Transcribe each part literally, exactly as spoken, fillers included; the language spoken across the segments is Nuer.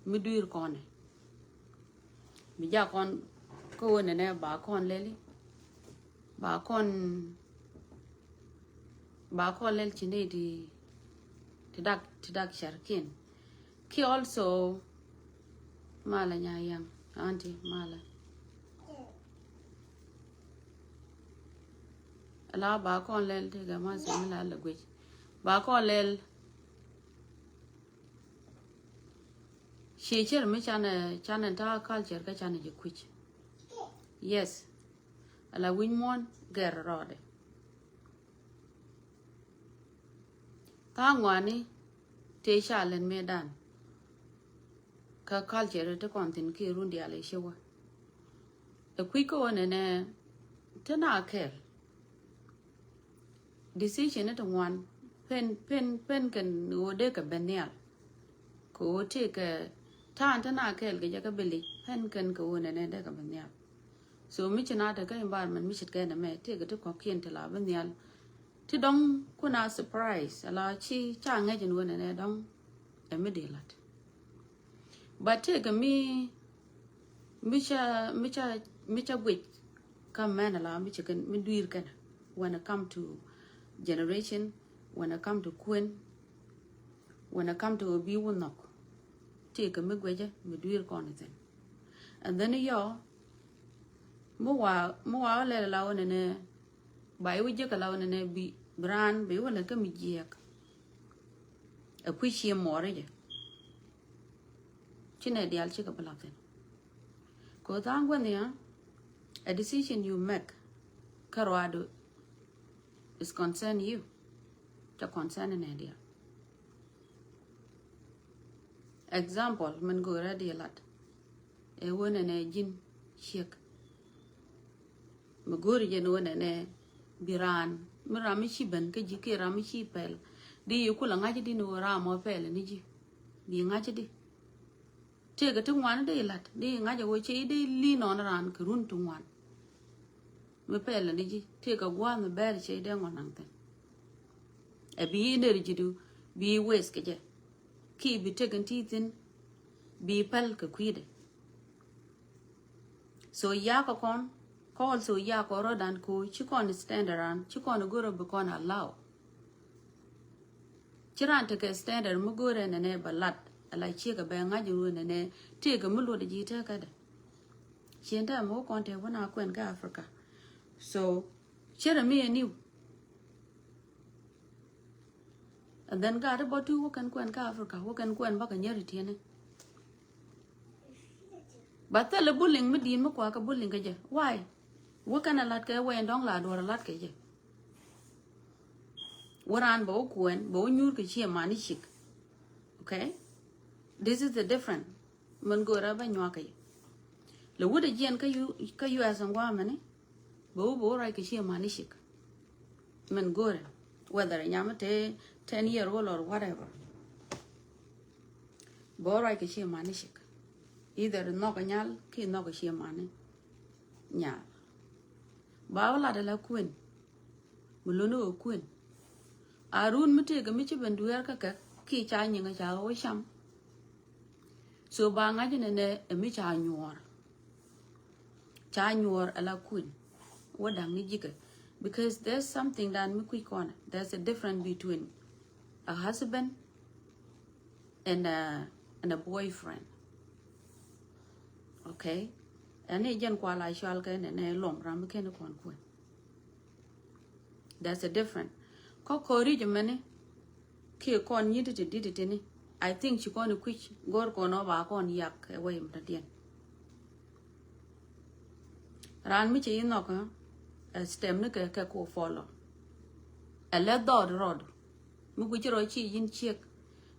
mi dui̱r kɔnɛ. Mi ja kɔn kä ɣöö nɛnɛ ba kɔn lɛli. Ba kɔn, ba kɔn lɛl ci ni ti, ti dak, ti dak cɛrkiɛn. Ki also, mala nya yaŋ, auntie, mala. Ala ba kɔn lɛl ti gɛ ma sɛ mi la la guic. Ba kɔn lɛl. Ci cir mi canɛ, canɛ ta culture kä canɛ jɛ kuic. Yes. Ala wi̱ny muɔ̱n gɛr rɔɔdɛ. Tha̱a̱ŋ ŋuani tëë ca lɛn mëëdan. Kä culture ti kɔn thi̱n ki run diaal i̱ ci wä. Ɛ kui̱ kä wä nɛnɛ ti na kɛɛl. Decision ni ti ŋuan pen, pen, pen kɛn ɣöö dee kɛ ben nhial. Kɛ ɣöö tëëkɛ ta̱a̱n ti na kɛɛl kɛ jɛ kä bilic pen kɛn kɛ ɣöö nɛnɛ dee kɛ ben nhial. So mi ci na te kä environment mi ci kɛn ɛmɛ tëëkɛ ti kɔ̱kiɛn ti la ben nhial. Ti dɔ̱ŋ kun a surprise ala ci ca ŋäc in ɣöö nɛnɛ dɔ̱ŋ ɛ mi dee la̱t. But tëëkɛ mi, mi ca, mi ca, mi ca guic kä mɛn ala mi ci kɛn, mi dui̱r kɛn. When it come to generation, when it come to kuën, when it come to bi wä nhɔk. Tëëkɛ mi guicɛ, mi dui̱r kɔn ithin. And then yɔ, mi wa, mi wa wä lɛl ala wä nɛnɛ, ba iwä jiäk ala wä nɛnɛ bi, bi raan, bi wä lɛ kä mi jiɛk. Ɛ kui̱ cie mɔɔri jɛ. Ci nɛ diaal cikɛ bi la̱thin. Kɛ tha̱a̱ŋ gua̱n nhiam, a decision you make kä ruaadu is concern you. Ca concern nɛ diaal. Example min go̱o̱rä di lat. Ɛ wä nɛnɛ ji̱n ciek. Mi go̱o̱ri jɛn wä nɛnɛ bi raan mi ram mi ci ben kä ji̱ kiɛ ram mi ci pɛl. Di yi kulɛ ŋa̱c di ni wä ram wä pɛl ni ji̱. Bi ŋa̱c di. Tëëkɛ ti ŋuan di la̱t di ŋa̱c wä cɛ di li nɔn raan kɛ run ti ŋuan. Mi pɛl ni ji̱ tëëkɛ gua̱a̱th mi bɛɛr cɛ dee ŋuan naŋ thin. Ɛ bi energy du bi waste kɛ jɛ. Ki bi tëkɛn ti thin bi pɛl kɛ kui̱dɛ. So yakɔ kɔn, kɔn so yakɔ rɔdan ko ci kɔn standard an ci kɔn goro bi kɔn allow. Ci ran tekɛ standard mi goro nɛnɛ ba lat ala ciek a bɛ ŋa̱c ruɔ nɛnɛ tëëkɛ mi luɔt ji̱ tëkädɛ. Cien tɛm mi wä kɔn tëë wä na kuɛn kä Africa. So cierɛ mi ɛ niw. And then gaat bä tu wä kɛn kuɛn kä Africa wä kɛn kuɛn bä kɛ nyɛri tiɛni. Ba thilɛ bullying mi di̱i̱t mi kuakä bullying kɛ jɛ. Why? Wä kɛn a lat kɛ wɛn dɔ̱ŋ la duɔr a lat kɛ jɛ. Wä raan bä wä kuɛn bä wä nyuur kɛ cie mani cik. Okay? This is the different. Min go̱o̱rä bä nyuak kɛ jɛ. Lɛ wut a jiɛn kä U, kä U S in gua̱a̱ mɛni. Bä wä bä wä ruac kɛ cie mani cik. Min go̱o̱rä whether nyam te ten year old or whatever. Bä wä ruac kɛ cie mani cik. Either nhɔk a nyal ki nhɔk a cie mani nyal. Ba wä lat ala kuën. Mi luni wä kuën. A run mi tëëkɛ mi ci ben dueer kä kɛ ki ca nyiŋ a ca wä cam. So ba ŋa̱c nɛnɛ ɛ mi ca nyuɔɔr. Ca nyuɔɔr ala kuën. Wä da̱ŋ ni ji̱kɛ. Because there's something that mi kui̱ kɔnɛ. There's a difference between a husband and a, and a boyfriend. Okay? Ɛn ni jɛn kual a cual kɛ nɛnɛ lom ram mi kɛn kɔn kuën. That's a different. Kä kɔri jɛ mɛni kiɛ kɔn nyi ti ti di ti ti ni. I think ci kɔn kui̱c gɔr kɔn ɔ ba kɔn yak ɛ wä yim ta diɛn. Ran mi ci inɔk ɛ stem ni kɛ kɛ ko follow. Ɛ lɛ dhɔɔd rɔd mi guici rɔ ci yin ciek.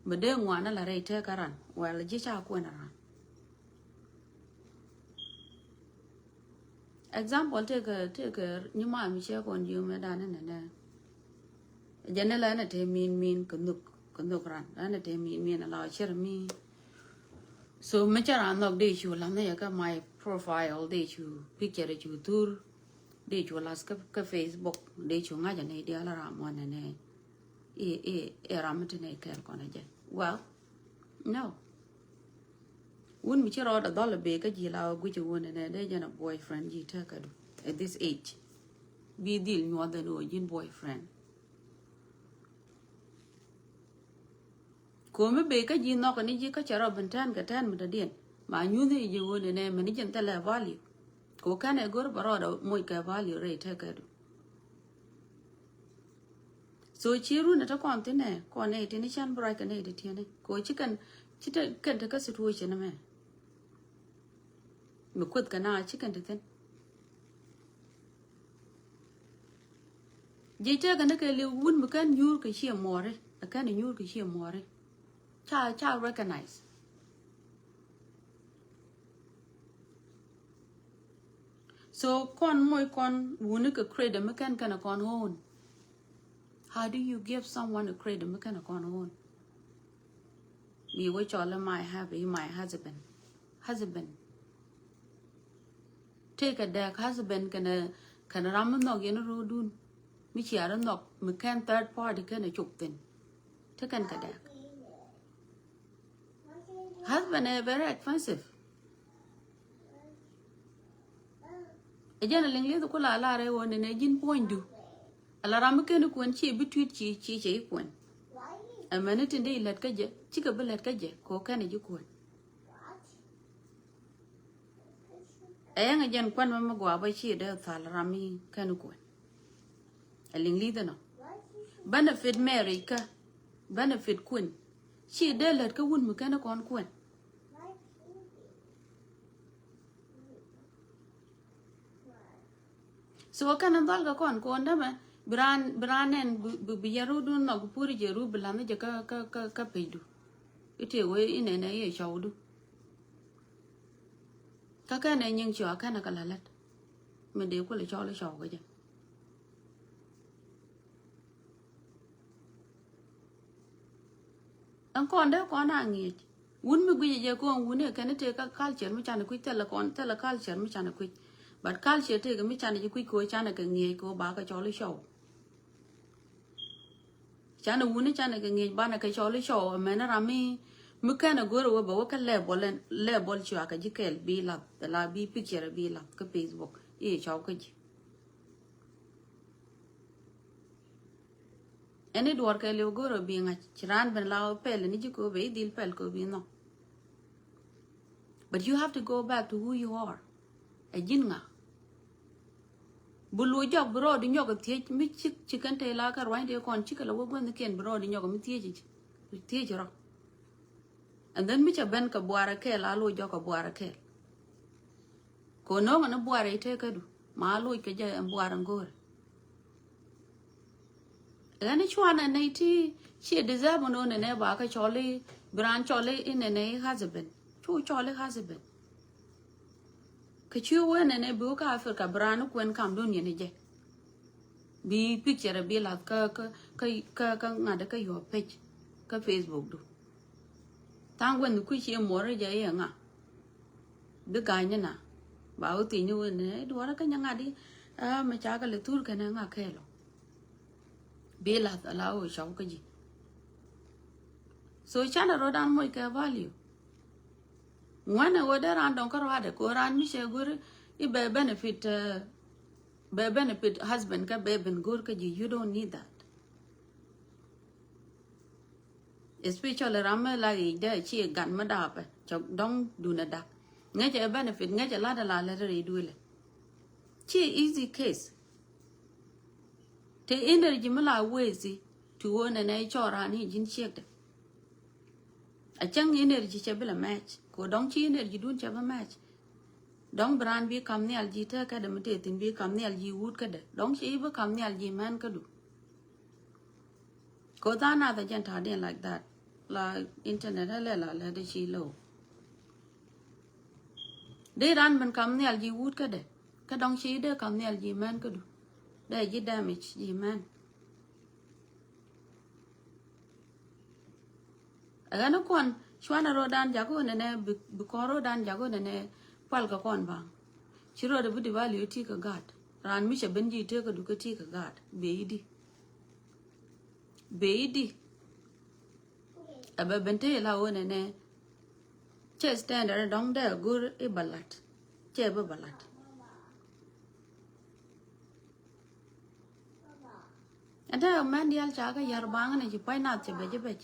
Mi dee ŋuan ala rɛy tɛk ɛ ran wɛl ji̱ ca kuɛn ɛ ran. Example tëëkɛ, tëëkɛ nyi mam mi cɛ kɔn ji̱ mɛ dan ni nɛ. Jɛ ni la ni te min min kɛ nhuk kɛ nhuk ran la ni te min min ala cɛr mi. So mi cɛ ran nhɔk dee cu la ni yɛ kä my profile dee cu picture cu thur dee cu las kä, kä Facebook dee cu ŋa̱c ni diaal ram mɔ nɛ nɛ. I, i, i ram mi ti nɛ kɛɛl kɔn jɛ. Well, no. Wun mi ci rɔɔdɛ dhɔl a bee kä ji̱ la wä guic a wun ɛnɛ dee jɛn a boyfriend ji̱ tekä du. At this age bi dhil nyuɔth ɛn ɣöö ji̱n boyfriend. Ko̱mi bee kä ji̱ nhɔk ni ji̱ kä cɛ rɔ ben tɛn kɛ tɛn mi dɔ̱diɛn ma nyuth ni ji̱ wun ɛnɛ mɛn ni jɛn thilɛ value. Ko kɛn ɛ go̱r bɛ rɔɔdɛ moc kɛ value rɛy tekä du. So ci run ɛ te kɔn thin ɛ kɔn ɛ tin chan bɛ ruac kɛ nɛ ti tiɛn ɛ ko ci kɛn ci te kɛn te kä situation mɛ. Mi kueth kɛ na ci kɛn te thin. Ji̱ te kɛn te kɛ li wun mi kɛn nyuur kɛ ciɛ muɔri ɛ kɛn nyuur kɛ ciɛ muɔri. Ca ca recognize. So kɔn moc kɔn wuni kɛ credit mi kɛn kɛn kɔn own. How do you give someone a credit mi kɛn kɔn own? Mi wä cɔl my happy my husband. Husband. Tëëkɛ dɛk husband kɛnɛ kɛnɛ ram mi nhɔk yɛn ro̱o̱dun mi cia rɔ nhɔk mi kɛn third party kɛnɛ cop thin. Te kɛn kɛ dɛk. Husband ɛ very expensive. Ɛ jɛn a liŋ lieth ku la lar ɛ ɣöö nɛnɛ ji̱n puɔ̱nydu. Ala ram mi kɛn kuɛn ci bi tui̱t ci ci cɛ i̱ kuɛn. Ɛmɛni tin dee ilät kä jɛ cikɛ bi lät kä jɛ kɛ ɣöö kɛn ɛ ji̱ kuɛn. Ɛ yɛn ɛ jɛn kuɛn mɛ mi gɔaa bä ci dee thal ram mi kɛn kuɛn. Ɛ liŋ lieth ɛnɔ. Benefit marriage kä benefit kuɛn ci dee lät kä wun mi kɛn kɔn kuɛn. So kɛn dhɔl kɛ kɔn kɔn dämɛ bi raan bi raan nɛn bi bi yɛn rut dun nhɔk bi puri jɛ rut bi lath ni jɛ kä kä kä kä pecdu. Ite wee inɛnɛ iɛ cɔwdu. Kä kɛn ɛ nyiŋ cua kɛn ɛ kɛ la lät. Min dee kulɛ cɔl ɛ cɔw kɛ jɛ. Ɛn kɔn dee kɔn a ŋi̱eec. Wun mi guic jɛ kɔn wun ɛ kɛn tëë kä culture mi canɛ kui̱c thilɛ kɔn thilɛ culture mi canɛ kui̱c. But culture tëë kɛ mi canɛ jɛ kui̱c kɛ ɣöö canɛ kɛ ŋi̱eec kɛ ɣöö ba kɛ cɔl i̱ cɔw. Canɛ wuni canɛ kɛ ŋi̱eec banɛ kɛ cɔl i̱ cɔw ɛmɛn ram mi mi kɛn ɛ go̱r ɛ wee bɛ wä kä level ɛn level cua kɛ ji̱ kɛɛl bi lath la bi picture bi lath kä Facebook i̱ cɔw kä ji̱. Ɛn i̱ duɔ̱ɔ̱r kɛ liw go̱r ɛ bi ŋa̱c ci raan ben la wä pɛl ni ji̱ kɛ wä bɛ i̱ dhil pɛl kɛ wä bi nhɔk. But you have to go back to who you are. Ɛ ji̱n ŋa? Bi lo̱c jɔk bi rɔɔdi nyɔk thiec mi cik ci kɛn tëë la kä ruany tëë kɔn cikɛ la wä guäthnikiɛn bi rɔɔdi nyɔk mi thiec i̱ thiec rɔ. And then mi cɛ ben kɛ buarɛ kɛɛl a lo̱c jɔk kɛ buarɛ kɛɛl. Kɛ nööŋɛ ni buarɛ i̱ tëë kädu ma a lo̱c kɛ jɛ ɛn buarɛ ŋo̱o̱rɛ. Ɣän i̱ cuanɛ nɛy ti ci deserve nɔ nɛnɛ ba kä cɔl i̱ bi raan cɔl i̱ nɛnɛ i̱ husband. Cu cɔl i̱ husband. Kä ci wee nɛnɛ bi wä kä Africa bi raan i̱ kuɛn kam dun yɛn i̱ jɛ. Bi picture bi lath kä kä kä kä ŋa̱t kä your page kä Facebook du. Tha̱a̱ŋ guɛn kui̱ ci muɔr i̱ jɛ i̱ ŋa. Bi ga̱ny ni na ba wä thiec ni wen ni duɔrä kä nyɛ ŋa̱t i̱ a mɛ ca kɛ lɛ thur kɛn ɛ ŋa kɛɛl ɔ. Bi lath ala wä cɔw kä ji̱. So canɛ rot an moc kɛ value. Ŋuanɛ wä dee ran dɔŋ kä ruadɛ ko ran mi cɛ go̱ri i̱ bɛ benefit bɛ benefit husband kä bɛ ben go̱r kä ji̱. You don't need that. Especially ram mi la i̱ dee ci gan mi dapɛ cɛ dɔŋ dunɛ dak. Ŋäcɛ benefit ŋäcɛ lat ala lät rɛy duëlɛ. Ci easy case. Te energy mi la waste ti ɣöö nɛnɛ cɔɔr raan i̱ ji̱n ciekdɛ. A cäŋ energy cɛ bi la match ko dɔ̱ŋ ci energy dun cɛ bi match. Dɔ̱ŋ bi raan bi kam nhial ji̱ te kädɛ mi te thi̱n bi kam nhial ji̱ wut kädɛ dɔ̱ŋ ci bi kam nhial ji̱ mɛn kädu. Ko tha̱a̱ŋ nath a jɛn ta̱a̱diɛn like that la internet a lɛ la lɛ de ci low. Dee raan ben kam nhial ji̱ wut kädɛ kä dɔ̱ŋ ci dee kam nhial ji̱ mɛn kädu. Dee ji̱ damage ji̱ mɛn. Ɛ ɣän ni kɔn cuanɛ ro̱o̱dan jakä nɛnɛ bi kɔn ro̱o̱dan jakä nɛnɛ pal kɛ kɔn baŋ. Ci ro̱o̱dɛ bi di value ti kɛ gaat raan mi cɛ ben ji̱ tekä dukä ti kɛ gaat bee i̱di. Bee i̱di. Ɛ bɛ ben te ila ɣöö nɛnɛ Cɛ standard dɔ̱ŋ dee go̱r i̱ bä la̱t. Cɛ bi bä la̱t. Ɛn te mɛn diaal ca kɛ yär baŋ ni ci pua̱ny nath cɛ bɛc i̱ bɛc.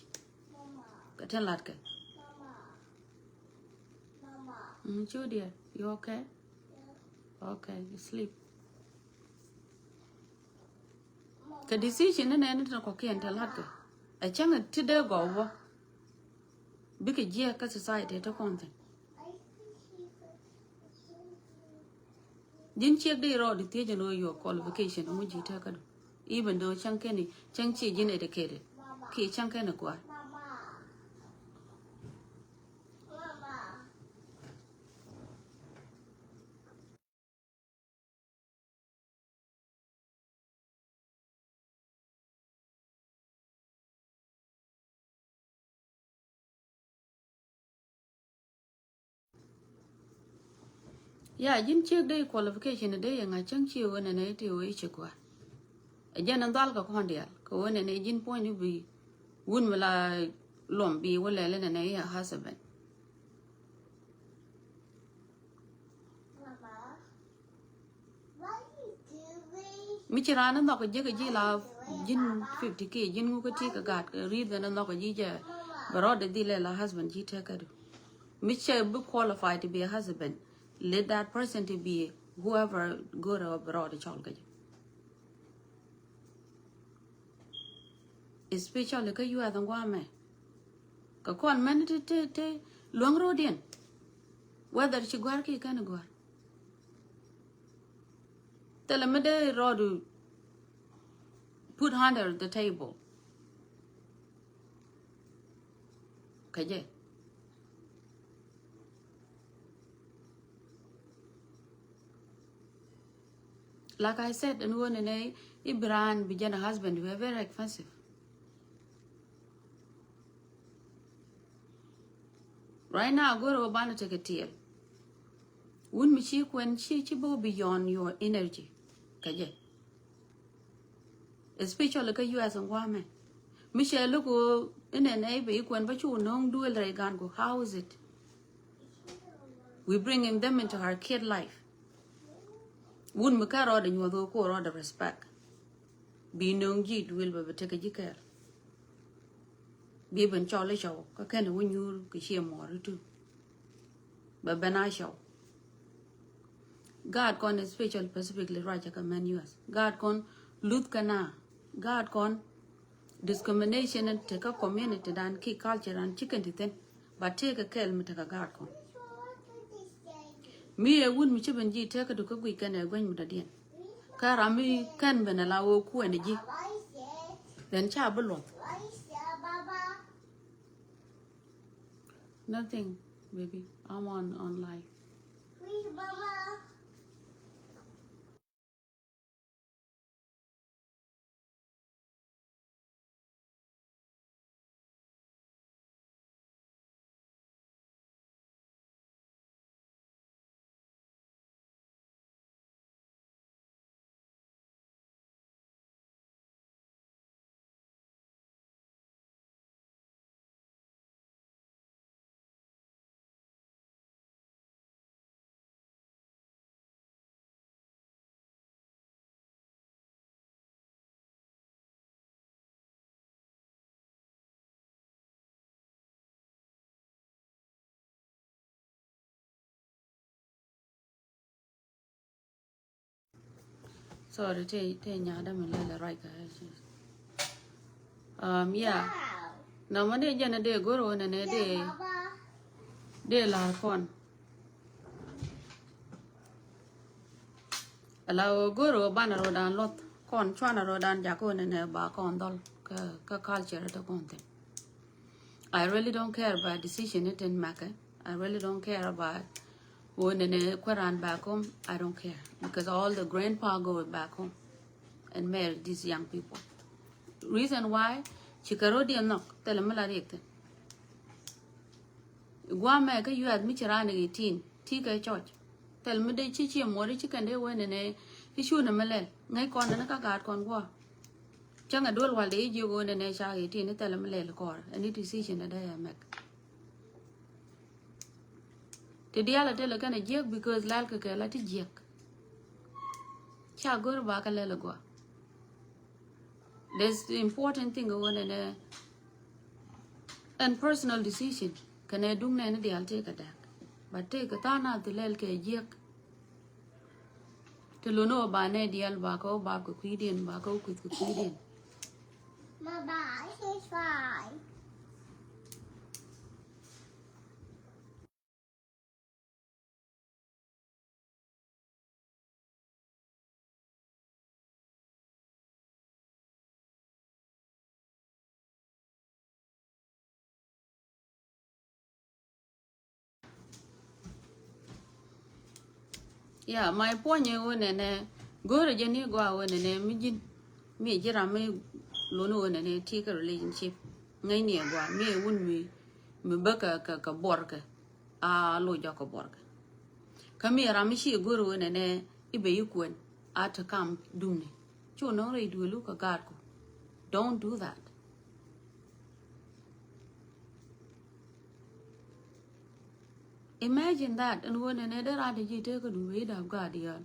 Kɛ tin la̱t kɛ. Mm, cu dear, you okay? Okay, you sleep. Kɛ decision ni nɛn ni tin kɔ̱kiɛn te la̱t kɛ. Ɛ cäŋ ti dee gɔw bä. Bikɛ jiɛk kä society te kɔn thin. Ji̱n ciek di rɔɔd thiec ɛn ɣöö your qualification ŋu ji̱ tekädu. Even though cäŋ kɛn cäŋ ci ji̱n educated kiɛ cäŋ kɛn gua̱a̱r. Ya, ji̱n ciek dee qualification dee yɛ ŋa̱c cäŋ ci ɣöö nɛnɛ ti ɣöö i̱ ci gua̱a̱r. Ɛ jɛn ɛn dhɔal kɛ kɔn diaal kɛ ɣöö nɛnɛ ji̱n puɔ̱ny ni bi wun mi la luɔm bi wä lɛl nɛnɛ i̱ a husband. Mi ci raan ni nhɔk jiäk ji̱ la ji̱n fifty K ji̱n ŋu kä ti kɛ gaat kɛ ri̱th ni nhɔk ji̱ jɛ bɛ rɔɔdɛ dhil lɛ la husband ji̱ tekädu. Mi cɛ bi qualified to be a husband, let that person to be whoever go̱rɛ bɛ rɔɔdɛ cɔl kä jɛ. Especially kä U S ɛn guamɛ. Kɛ kɔn mɛn ti ti ti luäŋ ro̱diɛn. Whether ci gua̱r ki kɛn gua̱r. Thilɛ mi dee rɔɔdu put under the table. Kä jɛ. Like I said, ɛn ɣöö nɛnɛ i̱ bi raan bi jɛn a husband who are very expensive. Right now, go̱rɛ wä banɛ tekɛ tiɛɛl. Wun mi ci kuɛn ci ci bä beyond your energy. Kä jɛ. Especially kä U S ɛn guamɛ. Mi cɛ lo̱k ɣöö inɛnɛ i̱ bɛ i̱ kuɛn bä cu no̱o̱ŋ duël rɛy gan ku, how is it? We bringing them into her kid life. Wun mi kä rɔɔdɛ nyuɔth ɣöö ko rɔɔdɛ respect. Bi no̱o̱ŋ ji̱ duël bɛ bɛ tekɛ ji̱ kɛɛl. Bi ben cɔl i̱ cɔw kä kɛn i̱ wä nyuur kɛ ciɛ muɔɔr itu. Bɛ ben a cɔw. Gaat kɔn especially specifically ruacä kä mɛn U S. Gaat kɔn luth kä na. Gaat kɔn discrimination in tekä community dan ki culture dan ci kɛn ti thin. But tekɛ kɛɛl mi tekä gaat kɔn. Mi ɛ wun mi ci ben ji̱ tekä du kä guic kɛn ɛ gueny mi dɔ̱diɛn. Kä ram mi kɛn ben ala wä kuɛn ji̱. Then ca bi luɔth. Nothing, baby. I'm on, on live. Sorry, te, te nyada mi lɛl ruac ka. Um, yeah. Na ma ne jɛn dee goro ne ne dee, dee lar kɔn. Ala goro ban rodan lot kɔn chuan rodan jako ne ne ba kɔn dol ka, ka culture to kɔn thing. I really don't care about decision it in make. I really don't care about who ne ne kueran back home. I don't care because all the grandpa go back home and marry these young people. Reason why, ci kɛ rot diɛ nhɔk thilɛ mi la riɛk thin. Guamɛ kä yuath mi ci raan eighteen ti kɛ church. Thil mi dee ci ci muɔri ci kɛn dee wen ne ci cu ne mi lɛl ŋäc kɔn ne ka gaat kɔn guɔ. Cäŋ a duel wal dee jiök wen ne ca eighteen ni thilɛ mi lɛl kɔr. Any decision ne dee mek. Ti diaal a tɛl kɛn a jiäk because lɛl kɛ kɛ la ti jiäk. Ca go̱r ba kɛ lɛl a gua. This important thing ɣöö nɛnɛ ɛn personal decision kɛnɛ duŋ nɛn diaal tëëkɛ däk. But tëëkɛ tha̱a̱ŋ nath ti lɛl kɛ jiäk. Ti lon ɣöö ba nɛ diaal ba kɛ wä bap kɛ kui̱diɛn, ba kɛ wä kui̱th kɛ kui̱diɛn. Bye bye. Yeah, my point ɛ ɣöö nɛnɛ go̱o̱rɛ jɛ ni gɔaa ɣöö nɛnɛ mi ji̱n mi ji̱ ram mi lon ɣöö nɛnɛ ti kɛ relationship ŋäcni ɛ gɔaa mi ɛ wun mi mi bä kɛ kɛ kɛ buɔrkɛ. A loc jɔk kɛ buɔrkɛ. Kä mi ram mi ci go̱r wen ɛnɛ i̱ ben i̱ kuɛn a te kam dumni. Cu nɔŋ rɛy duelu kɛ gaatku. Don't do that. Imagine that. Ɛn wen ɛnɛ dee ran te ji̱ tekä du ben i̱ dap gaat yɔl.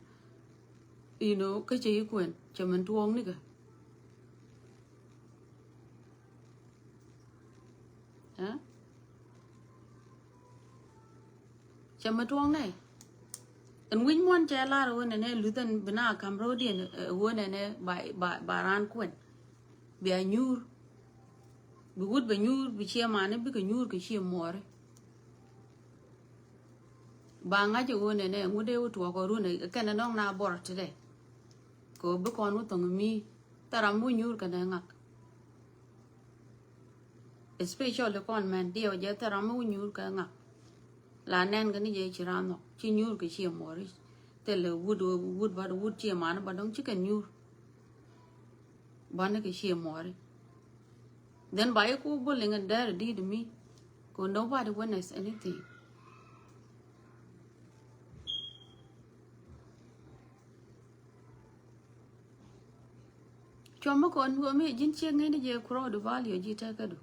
You know, kä cɛ i̱ kuɛn cɛ min tuɔɔk nikɛ. Ɛ? Cɛ mi tuɔŋ nɛ. Ɛn wi̱c muɔ̱n cɛ lar ɣöö nɛnɛ luthɛn bi na ka̱m ro̱diɛn, ɛ, ɣöö nɛnɛ ba, ba, ba raan kuɛn. Bia nyuur. Bi wut bɛ nyuur, bi ciɛ mani bikɛ nyuur kɛ ciɛ muɔɔri. Ba ŋa̱c ɣöö nɛnɛ ŋut dee wä tuɔɔk ɔ run ɛ kɛn ɛ nɔŋ na bɔr ti dɛ. Kɛ ɣöö bi kɔn wä thoŋ mi thɛram wä nyuur kɛnɛ ŋak. Especially kɔn mɛn diɛw jɛ thɛram mi wä nyuur kɛ ŋak. La nɛn kɛ ni jɛ ci ran nhɔk ci nyuur kɛ ciɛ muɔri. Thilɛ wut wut bat wut ciɛ mani ba dɔŋ ci kɛn nyuur. Bani kɛ ciɛ muɔri. Then ba iku bullying and dare did mi. Ko nobody witness anything. Cuɔ̱m mi kɔn mi ji̱n ciek ŋäcni jɛ crowd value ji̱ tekädu.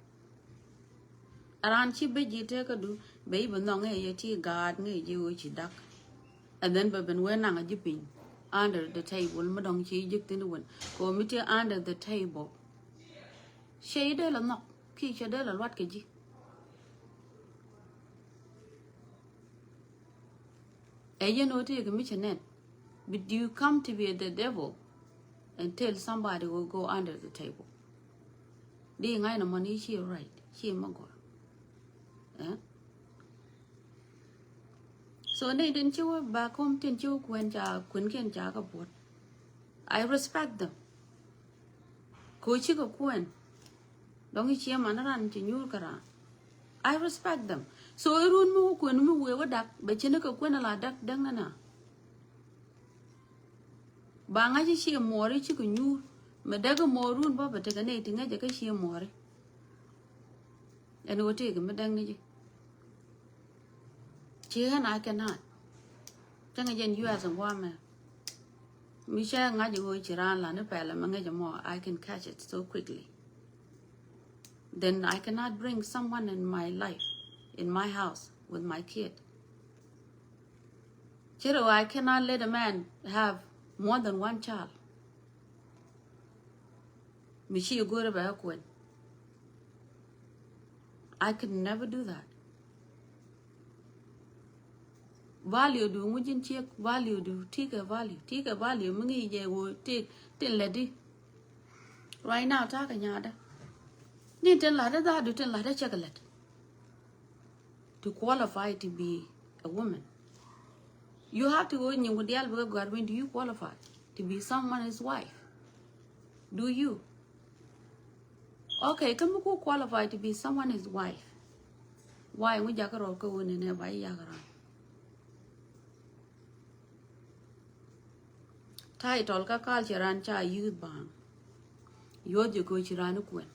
Aran ci ben ji̱ tekädu ben i̱ bi nhɔk ŋäc yɛ ti gaat ŋäc jɛ ɣöö ci dak. And then bɛ ben wee naŋ a ji̱ piny under the table mi dɔ̱ŋ ci ji̱ thin wän kɛ ɣöö mi ti under the table. Cɛ i̱ dee la nhɔk kiɛ cɛ dee la luat kɛ ji̱. Ɛ yɛn ɣöö tëëkɛ mi cɛ nɛn. But you come to be the devil and tell somebody will go under the table. Di ŋa̱c nɔmɔ ni ci right, ci mi gɔaa. Eh? So ni tin ci wä back home tin ci wä kuɛn ca kuɛn kiɛn ca kɛ buɔt. I respect them. Ko cikɛ kuɛn. Dɔŋ i̱ ciɛ man ran ci nyuur kä ran. I respect them. So irun mi wä kuɛn mi wee wä dak bɛ cini kɛ kuɛn ala dak däŋ nana. Ba ŋa̱c i̱ ciɛ muɔri cikɛ nyuur. Mɛ däk i̱ muɔrun bä bɛ tekɛ nɛy ti ŋäcɛ kä ciɛ muɔri. Ɛn wä tëëkɛ mi däŋ ni ji̱. Ci ɣän a kɛ naat. Cäŋɛ jɛn U S in guamɛ. Mi cɛ ŋa̱c i̱ ɣöö ci raan la ni pɛl ɛmɛ ŋäc ɛmɔ, I can catch it so quickly. Then I cannot bring someone in my life, in my house, with my kid. Cɛ rɛ ɣöö I cannot let a man have more than one child. Mi ci go̱o̱rɛ bɛ kuɛn. I could never do that. Value du ŋu ji̱n ciek value du tikɛ value tikɛ value mi ŋi̱i̱c jɛ ɣöö tik tin lätdi. Right now ta̱a̱ kɛ nyaatdä. Ni tin la̱tdä dhaadu tin la̱tdä cɛ kɛ lät. To qualify to be a woman, you have to go nyiŋ ku diaal bikɛ gɔ̱a̱r wi̱n, do you qualify to be someone's wife? Do you? Okay, kä mi ku qualify to be someone's wife, why ŋu jakä rɔɔk kä wun in ɛ ba yi yak ran? Title kä culture ran ca youth baŋ. Youth jɛ ko ci ran kuɛn.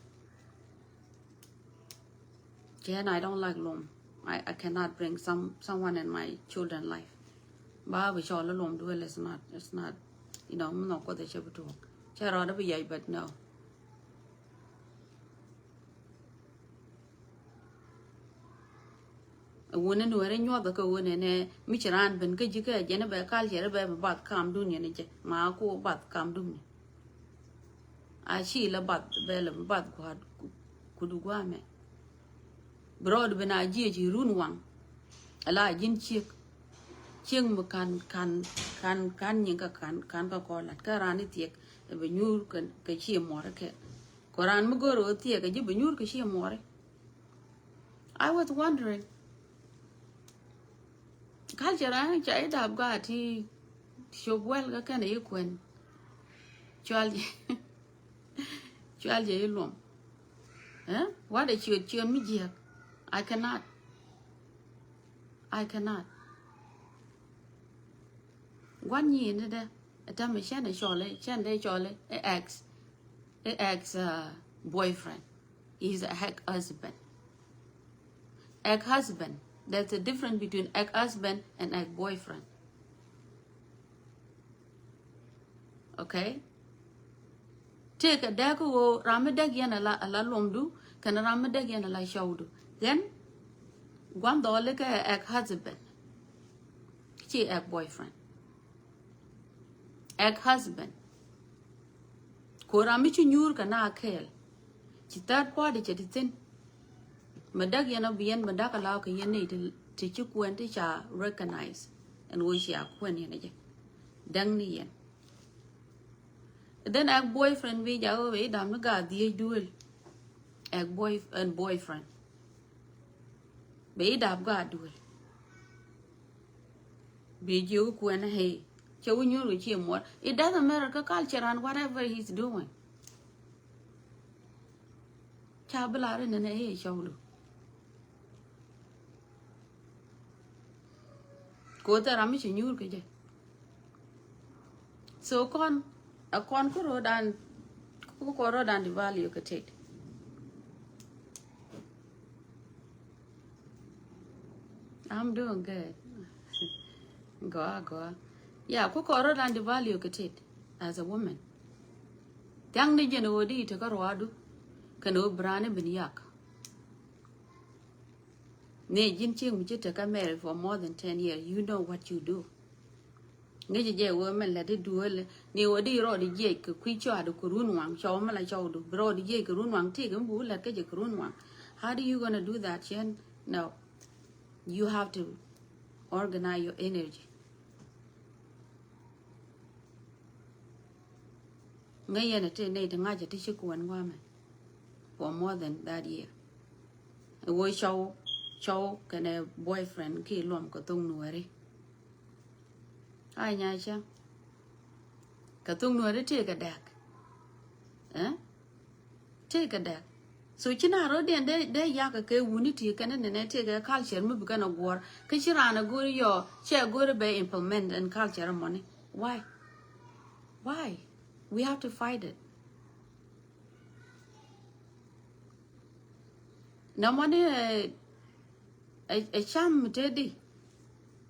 Cɛ, and I don't like lom. I, I cannot bring some someone in my children life. Ba bi cɔl lom duel, it's not, it's not, you know, mi nhɔk kuɔth cɛ bi tuɔk. Cɛ rɔɔdɛ bi yɛc, but no. Ɛ wun ni nuɛri nyuɔth kä wun ni mi ci raan ben kä ji̱ kä jɛn bɛ culture bɛ bath kam dun yɛn jɛ ma ku bath kam dun ni. A ci la bath bɛ la bath gua̱a̱t ku du gua̱a̱ mɛ. Bi rɔɔd ben a jiɛ ci run waŋ. Ala ji̱n ciek ciek mi kan kan kan kan nyin kä kan kan kä kɔlat kä raan i thiek. Ɛ bi nyuur kä ci muɔri kɛ ko raan mi goro thiek ɛ ji̱ bi nyuur kä ci muɔri. I was wondering. Culture an ca idap gat ti cop wel kä kɛn yi kuɛn. Cual jɛ cual jɛ yi luɔm. Eh? What a ciot ciot mi jiɛk. I cannot. I cannot. Guan nyi ni dɛ. Ɛ tɛm cɛn ɛ cɔl ɛ cɛn dɛ cɔl ɛ ex. Ex uh, boyfriend. Is a ex husband. Ex husband. There's a difference between ex husband and ex boyfriend. Okay? Tëëkɛ dääk ɣöö ram mi däk yɛn ala ala luɔmdu kɛn ram mi däk yɛn ala cɔwdu. Then gua̱n dhɔli kɛ ex husband. Ci ex boyfriend. Ex husband. Ko ram mi ci nyuur kɛ na kɛɛl. Ci third party cɛ ti thin. Mɛ däk yɛn a bi yɛn mɛ däk a law kɛ yɛn ni ti ci kuɛn ti ca recognize. Ɛn wee ci a kuɛn yɛn a jɛ däŋ ni yɛn. Then ex boyfriend bi jakä wee dam ni gaa dhiec duel. Ex boy and boyfriend. Bɛ idap gaa duel. Bi jiök kuɛn hei cɛ wi nyuur kɛ ci muɔr. It doesn't matter kä culture and whatever he's doing. Ca bi lar inɛnɛ i̱ cɔwdu. Koth ɛ ram mi ci nyuur kɛ jɛ. So kɔn a kɔn ku rodan ku kɔn rodan di value kɛ tet. I'm doing good. Goa goa. Yeah, ku kɔn rodan di value kɛ tet as a woman. Thiaŋ ni jɛn ɣöö di i̱ tekä ruaadu kɛn ɣöö bi raan i̱ bin yak. Ni ji̱n cieŋ mi ci tekä married for more than ten years, you know what you do. Ŋäcɛ jɛ wee mɛn lät i̱ duëël ni wee di rɔɔd i̱ jiɛc kɛ kui̱ cɔaadu kɛ run waŋ cɔw mɛ la cɔwdu bi rɔɔd i̱ jiɛc kɛ run waŋ ti kɛ mi bu lät kä jɛ kɛ run waŋ. How do you gonna do that? Cien, no. You have to organize your energy. Ŋäc yɛn ɛ ti nɛy ti ŋa̱cä ti ci kuɛn gua̱a̱mɛ for more than that year. Ɛ wee cɔw cɔw kɛnɛ boyfriend ki luɔm kɛ thok nuɛri. A nya cäŋ kɛ thok nuɛri tëëkɛ dɛk. Eh? Tëëkɛ dɛk. So ci na rɔ diɛn dee dee yak kɛ wuni ti kɛn ni nɛ tëëkɛ culture mi bi kɛn a guɔr kä ci raan a go̱ri yɔ cɛ go̱ri bɛ implement in culture mɔni. Why? Why? We have to fight it. Nɔmɔni ɛ ɛ cam mi te di.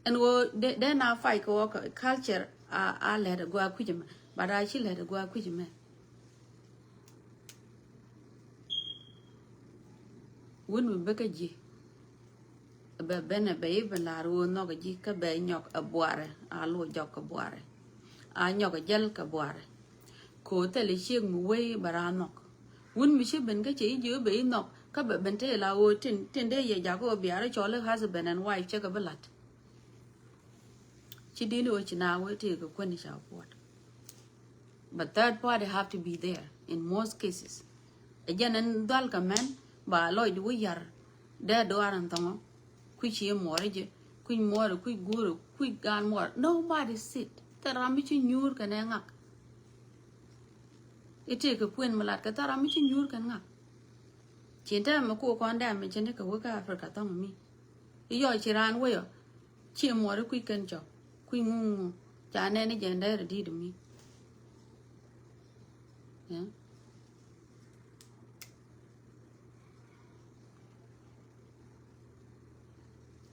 Ɛn ɣöö dee na fight kɛ ɣöö culture a lɛt ɛ gɔaa kui̱c ɛmɛ. But a ci lɛt ɛ gɔaa kui̱c ɛmɛ. Wun mi bä kä ji̱ bɛ ben ɛ bɛ i̱ ben la̱r ɣöö nhɔk ɛ ji̱ kä bɛ nyɔk ɛ buarɛ a lo̱ jɔk ɛ buarɛ. A nyɔk ɛ jäl kɛ buarɛ. Kɛ ɣöö thilɛ ciek mi wee bɛ raa nhɔk. Wun mi ci ben kä cɛ i̱ ji̱ ɣöö bɛ i̱ nhɔk kä bɛ ben tëë la ɣöö tin tin dee yɛ jakä ɣöö biarɛ cɔl i̱ husband and wife cɛ kɛ bi la̱t. Ci di̱n ɣöö ci na wee tëë kɛ kuäni ca puɔt. But third party have to be there in most cases. Ɛ jɛn ɛn dhɔl kɛ mɛn ba lɔcdu wä yar dee duaar ɛn thɔŋɔ. Kui̱ ci muɔɔr jɛ kui̱ muɔɔr kui̱ guur kui̱ gaan muɔɔr. Nobody sit. Thil ram mi ci nyuur kɛn ɛ ŋak. I̱ tëë kɛ kuën mi lat kɛ thil ram mi ci nyuur kɛn ŋak. Ci tɛmɛ mi kok kɔn dɛmɛ ci ni kɛ wä kä Africa thɔŋ mi. I̱ yɔc ci raan wä yɔ. Ci muɔri kui̱ kɛn cɔk kui̱ ŋuŋ ŋuŋ ca nɛn i̱ jɛn dɛr i̱ di̱t mi.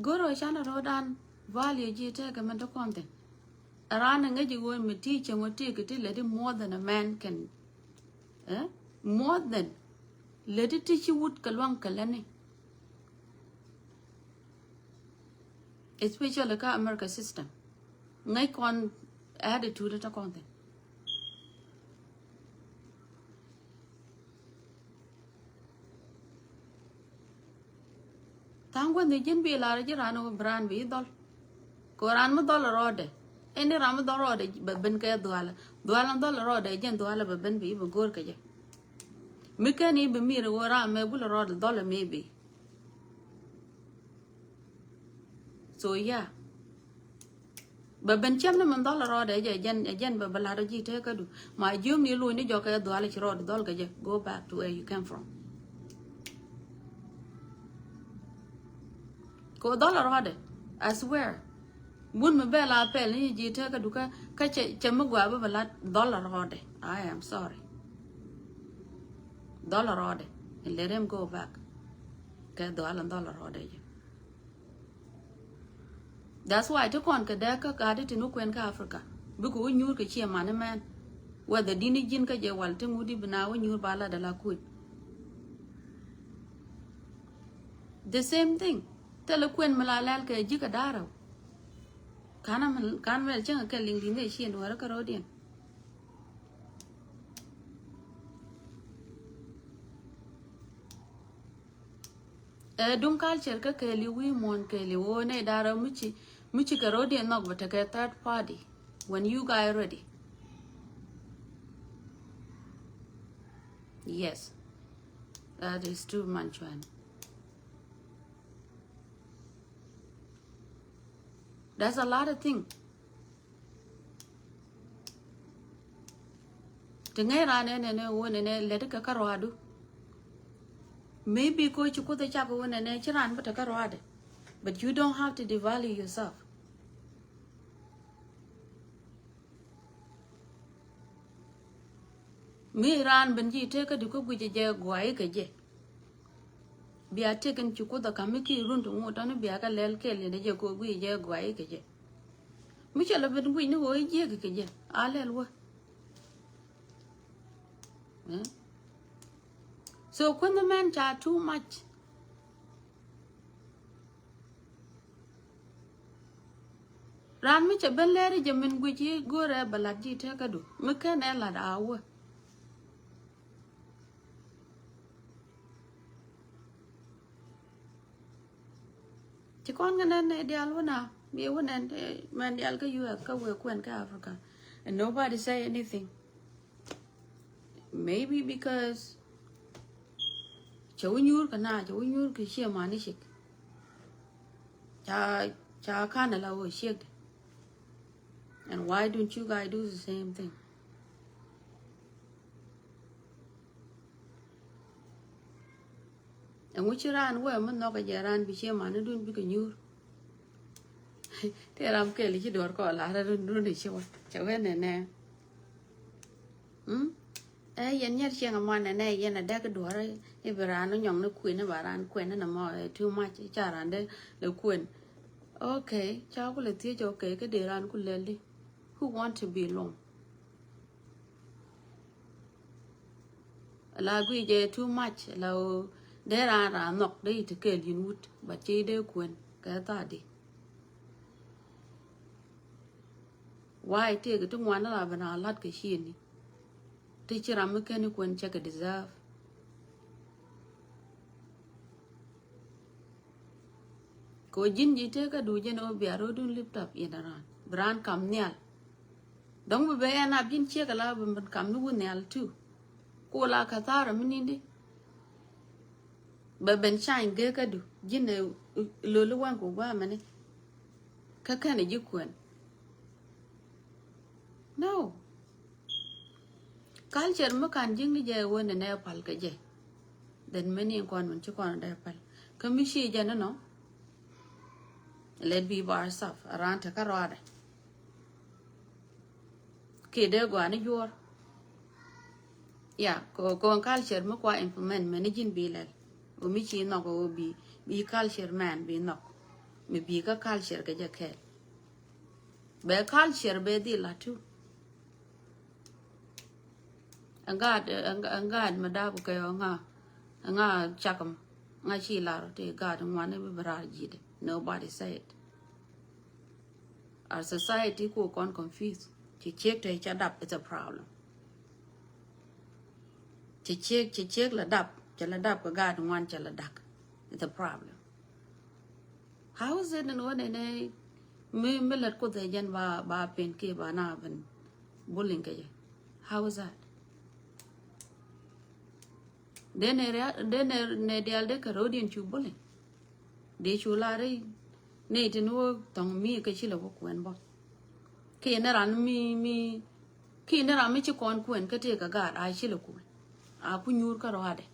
Go̱r ɔ canɛ ro̱o̱dan value ji̱ tɛkɛ mɛn ti kɔn thin. Ɛ raan ɛ ŋäc i̱ ɣöö mi ti cieŋ ɔ ti kɛ ti lät i̱ more than a man can. More than lät i̱ ti ci wut kɛ luaŋ kɛ lätni. Especially kä America system. Ŋäc kɔn attitude ta kɔn thin. Tha̱a̱ŋ guänh ni ji̱n bi lar ji̱ ran wä bi ran bi dhɔl. Ko ran mi dhɔl rɔɔdɛ. Ɛn ni ran mi dhɔl rɔɔdɛ bɛ ben kɛ dhualɛ. Dhualɛ dhɔl rɔɔdɛ jɛn dhualɛ bɛ ben bi bi go̱o̱r kɛ jɛ. Mi kɛn i̱ bi mir wä ran mɛ bul rɔɔdɛ dhɔl mɛ bi. So yeah. Bɛ ben cɛm ni min dhɔl rɔɔdɛ jɛ jɛn jɛn bɛ bɛ lat ji̱ tekädu. Ma jiöm ni luny ni jɔkɛ dhualɛ ci rɔɔdɛ dhɔl kɛ jɛ. Go back to where you came from. Ko dhɔl rɔɔdɛ. I swear. Wun mi bɛ la pɛl ni ji̱ tekädu kä kä cɛ cɛ mi gua bä bɛ lat dhɔl rɔɔdɛ. I am sorry. Dhɔl rɔɔdɛ. And let him go back. Kɛ dhɔl dhɔl rɔɔdɛ jɛ. That's why ti kɔn kɛ dee kä gat ti ni kuɛn kä Africa. Bikɛ wä nyuur kɛ ciɛ mani mɛn. Whether dini ji̱n kä jɛ wal ti ŋut di bi na wä nyuur ba la dala kui̱. The same thing. Thilɛ kuɛn mi la lɛl kɛ ji̱ kɛ da̱rä. Kan mɛl cäŋ kɛ liŋ liŋ dee ciɛ nuɔrä kä ro̱diɛn. Ɛ duŋ culture kä kɛɛliw wi̱i̱ muɔ̱ɔ̱n kɛɛliw ɣöö nɛy da̱rä mi ci mi ci kɛ ro̱diɛn nhɔk bɛ tekɛ third party when you guys ready. Yes, that is true, man cuan. That's a lot of thing. Ti ŋäc ran ɛn ɛn ɛ wun ɛn ɛ lɛt kɛ kä ruadu. Maybe ko ci kuth ɛ cak wun ɛn ɛ ci ran bä te kä ruadɛ. But you don't have to devalue yourself. Mi ran ben ji̱ tekä di kä guic jɛ guay kɛ jɛ. Bia tekin ci kuth ɛ kam mi ki run ti ŋut tɔni bia kɛ lɛl kɛl yɛn jɛ ko guic jɛ guay kɛ jɛ. Mi cɛ lɛ ben guic ni ɣöö i̱ jiɛk kɛ jɛ a lɛl wä. Eh? So kuänh mɛn ca too much. Ran mi cɛ ben lɛri jɛ min guic i̱ go̱rɛ bɛ lat ji̱ tekädu mi kɛn ɛ lat a wä. Ci kɔn kɛ nɛn nɛ dial wä na mi wä nɛn mɛn dial kä U S kä wee kuɛn kä Africa. And nobody say anything. Maybe because cɛ wä nyuur kɛ na cɛ wä nyuur kɛ ciɛ mani cik. Ca ca kan ala wä ciek. And why don't you guys do the same thing? Ɛŋu ci raan wee mi nhɔk kɛ jɛ raan bi ciɛ mani dun bikɛ nyuur. Tëë ram kɛl ci duɔr kɔ lar run run ci wä cɛ wee nɛnɛ. Mm? Ɛ yɛn nyɛr ciɛŋ ɛmɔ nɛnɛ yɛn ɛ dɛk duɔr i̱ bi raan nyɔŋ ni kuën i̱ ba raan kuën ni nɛmɔ ɛ too much i̱ ca raan dee lɛ kuën. Okay, ca ku lɛ thiec okay kä dee raan ku lɛl di. Who want to be alone? La guic jɛ too much la ɣöö dee raan raan nhɔk dee i̱ ti kɛɛl yin wut but ci dee kuën kɛ tha̱a̱di. Why tëëkɛ ti ŋuan la ben a la̱t kɛ ciëni. Ti ci ram mi kɛn i̱ kuën cɛ kɛ deserve. Kɛ ɣöö ji̱n ji̱ tëëkä du jɛn ɣöö bia ro̱o̱dun lift up yɛn raan bi raan kam nhial. Dɔ̱ŋ bi ben ɛn ap ji̱n ciek ala bi ben kam ni wun nhial too. Ku la kathara mi nindi. Bɛ ben cany gekä du ji̱n ɛ loli waŋ ku guamɛni. Kä kɛn ɛ ji̱ kuɛn. No. Culture mi kan ji̱n ni jɛ wen ni nɛ pal kɛ jɛ. Then many in kɔn min ci kɔn dɛ pal kä mi ci jɛ ni nɔ. Let be by ourselves around te kä rɔɔdɛ. Kiɛ dee gɔaa ni juɔr. Ya kɔn culture mi kua implement mɛn ni ji̱n bi lɛl. Ɔ mi ci nhɔk ɔ bi bi culture mɛn bi nhɔk. Mi bi kä culture kɛ jɛ kɛɛl. Bɛ culture bɛ dhil la tu. Ɛn gaat ɛn gaat mi dap kɛ ɔ ŋa ɛn ŋa cakam ŋa ci lar ti gaat ŋuan i̱ bi bi rar ji̱dɛ. Nobody say it. Our society ku kɔn confused. Ci ciek te ca dap, it's a problem. Ci ciek, ci ciek la dap, ca la dap kɛ gaat ŋuan ca la dak. It's a problem. How is it in one in a mi mi lat kuth ɛ jɛn ba ba pen ki ba na ben bullying kɛ jɛ? How is that? Dee nɛ ria dee nɛ nɛ dial dee kɛ road in cu bullying. Dee cu la ri nɛ tin wä thɔŋ mi kɛ ci la wä kuɛn bɔ. Ki nɛ ran mi mi ki nɛ ran mi ci kɔn kuɛn kä tëë kɛ gaat a ci la kuɛn. A ku nyuur kä rɔadɛ.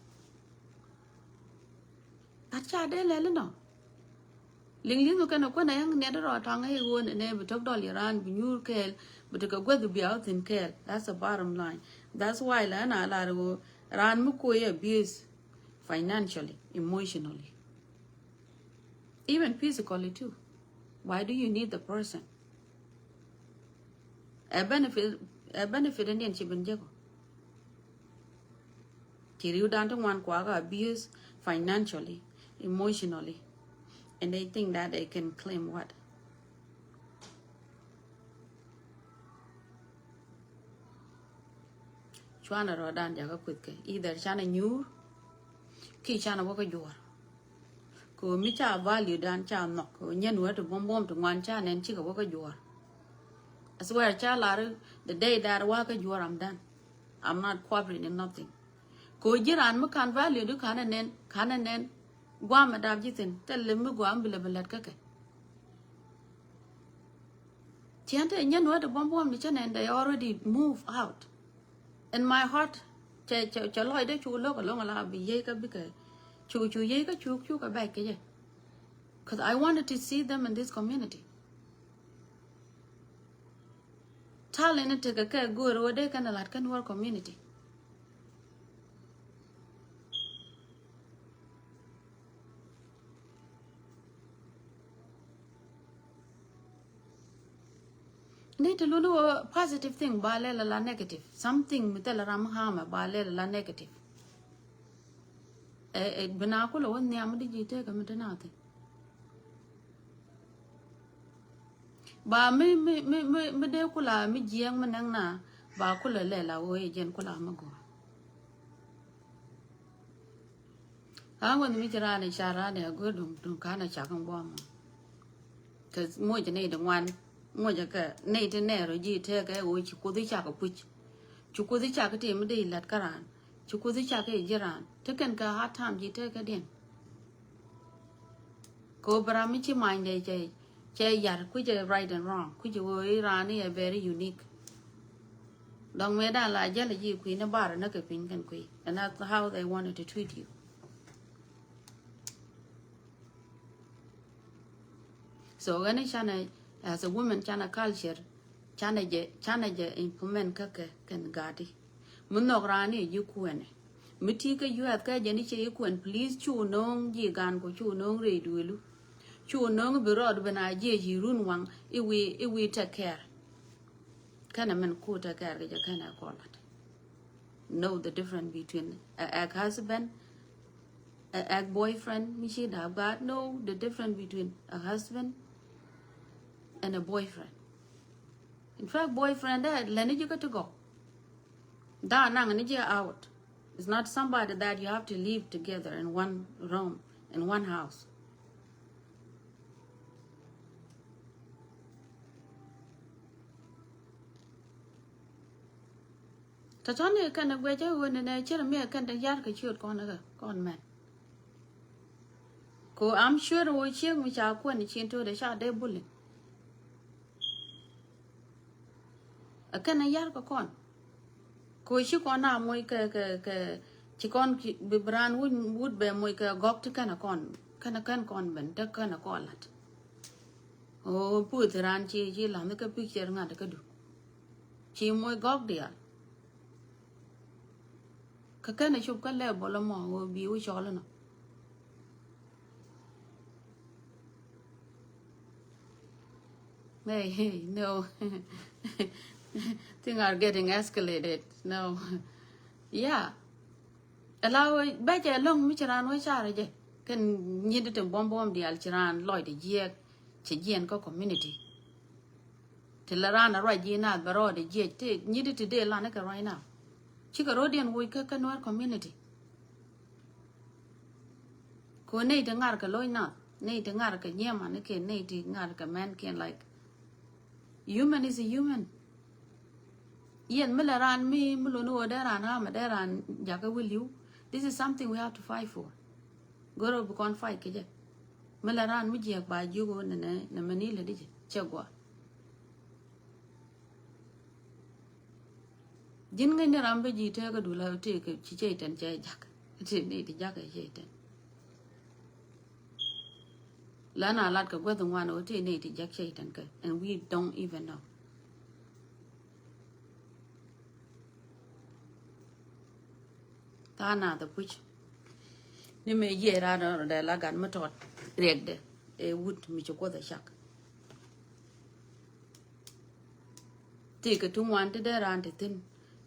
That ca dee lɛl inɔ. Liŋ liŋ kɛn kuɛn a yaŋ niɛt rɔ taŋ i̱ ɣöö nɛ bi tɔk dɔl iran bi nyuur kɛɛl bi tekɛ guäth bi a wä thin kɛɛl. That's the bottom line. That's why la ɛn a lar ɣöö ran mi kuɔy abuse financially, emotionally, even physically too. Why do you need the person? Ɛ benefit, ɛ benefit in diɛn ci ben jeko. Ci riw dan ti ŋuan kuakä abuse financially, emotionally, and they think that they can claim what? Cuanɛ rɔ dan jakä kueth kɛ either canɛ nyuur ki canɛ wä kä juɔr. Kɛ ɣöö mi ca value dan ca nhɔk kɛ ɣöö nyɛn wä ti buɔm buɔm ti ŋuan ca nɛn cikɛ wä kä juɔr. I swear ca lar the day that wä kä juɔr I'm done. I'm not cooperating in nothing. Kɛ ɣöö ji̱ raan mi kan value di kanɛ nɛn kanɛ nɛn guam ɛ dap ji̱ thin thil mi guam bi lɛ bi lät kä kɛ. Tiɛn te nyɛn wä ti buɔm buɔm ti cä nɛn they already move out. In my heart cɛ cɛ cɛ lɔcdɛ cu lo̱k alɔŋ ala bi yiey kä bikɛ cu cu yiey kä cuk cuk a bɛc kecɛ. Cause I wanted to see them in this community. Talent ni tekɛ kɛ go̱o̱r wä dee kɛn a lat kɛn wär community. Ni ti luni wä positive thing ba lɛl a la negative. Something mi thil a ram harm ba lɛl a la negative. Ɛ ɛ bina kulɛ wä nhiam di ji̱ tekɛ mi ti na thing. Ba mi mi mi mi mi dee kula mi jiɛŋ mi nɛŋ na ba kulɛ lɛl a wä jɛn kula mi gɔaa. Kä ŋuɛth mi ci raan i̱ car raan i̱ a go̱r duŋ duŋ ka̱n a cak in buɔ̱m. Kɛ moc nɛy ti ŋuan moc kɛ nɛy ti nɛɛr ɔ ji̱ tɛɛkɛ ɣöö ci kuoth i̱ cak i̱ puc. Ci kuoth i̱ cak i̱ ti mi dee i̱ la̱t kä raan ci kuoth i̱ cak i̱ ji̱ raan ti kɛn kɛ hard time ji̱ tɛɛkɛ diɛn. Kɛ ɣöö bɛ ram mi ci manydɛ cɛ cɛ yar kui̱cɛ right and wrong kui̱cɛ ɣöö i̱ raan i̱ ɛ very unique. Dɔ̱ŋ mëë da̱ŋ la jäl ji̱ kui̱ ni bar ni kɛ piny kɛn kui̱ and that's how they wanted to treat you. So ɣän i̱ canɛ as a woman canɛ culture canɛ jɛ canɛ jɛ implement kä kɛ kɛn gati. Mi nhɔk raan i̱ ji̱ kuɛnɛ mi ti kä yuath kä jɛ ni cɛ i̱ kuɛn please cu no̱o̱ŋ ji̱ gan ku cu no̱o̱ŋ rɛy duelu. Cu no̱o̱ŋ bi rɔɔd ben a jiɛ ji̱ run waŋ i̱ wi̱i̱ i̱ wi̱i̱ take care. Kɛnɛ min ku take care kɛ jɛ kɛnɛ kɔlat. Know the difference between a ex husband, a ex boyfriend mi ci dap gaat. Know the difference between a husband and a boyfriend. In fact boyfriend dɛ lɛni ji̱ kä ti gɔk. Da̱a̱ naŋ ni ji̱ out. It's not somebody that you have to live together in one room, in one house. Tɔ̱tɔ̱ni kɛn ɛ guɛcä ɣöö nɛnɛ cir mi ɛ kɛn te yar kɛ ciöt kɔn ɛ kɛ kɔn mɛn. Ko I'm sure ɣöö ciek mi ca kuɛn cin to̱o̱dɛ ca dee bullying. Ɛ kɛn ɛ yar kɛ kɔn. Ko ci kɔn a moc kɛ kɛ kɛ ci kɔn bi bi raan wut wut bɛ moc kɛ gɔk ti kɛn ɛ kɔn kɛn ɛ kɛn kɔn ben te kɛn ɛ kɔn lat. Ɣöö puth raan ci ci la̱th kä picture ŋa̱t kä du. Ci moc gɔk diaal. Kä kɛn a cop kä level ɛmɔ ɣöö bi wä cɔl inɔ. Hey, hey, no. Things are getting escalated. No. Yeah. Ala wä bɛ cɛ loŋ mi ci raan wä car jɛ. Kɛn nyit ti buɔm buɔm diaal ci raan lɔc ti jiɛk. Ci jiɛn kä community. Ti lɛ raan a ruac ji̱ naath bɛ rɔɔdɛ jiɛc ti nyi̱t ti dee lan ikɛ ruac naath. Cikɛ ro̱diɛn woc kä kä Nuer community. Ko nɛy ti ŋar kɛ lo̱c nath, nɛy ti ŋar kɛ nyiɛman ikiɛn, nɛy ti ŋar kɛ mɛn kiɛn, like, human is a human. Yɛn mi lɛ raan mi mi luni wä dee raan ram dee raan jakä wi̱liw. This is something we have to fight for. Goro bi kɔn fight kɛ jɛ. Mi lɛ raan mi jiɛk ba jiök wä nɛ nɛ mɛ ni lɛ di jɛ cɛ gua. Ji̱n ŋäcni ram bä ji̱ tëëkä du la tëëkä ci cɛy tɛn cɛ jak. Tëë ni ti jak ɛ cɛy tɛn. La na lat kɛ guäth ŋuan ɔ tëë ni ti jak cɛy tɛn kɛ, and we don't even know. Tha̱a̱ŋ nath ɛ puc ni mëë yiëë raan ɔ dee la gat mi tɔt riɛkdɛ ɛ wut mi ci kuoth ɛ cak. Tëëkɛ ti ŋuan ti dee raan ti thi̱n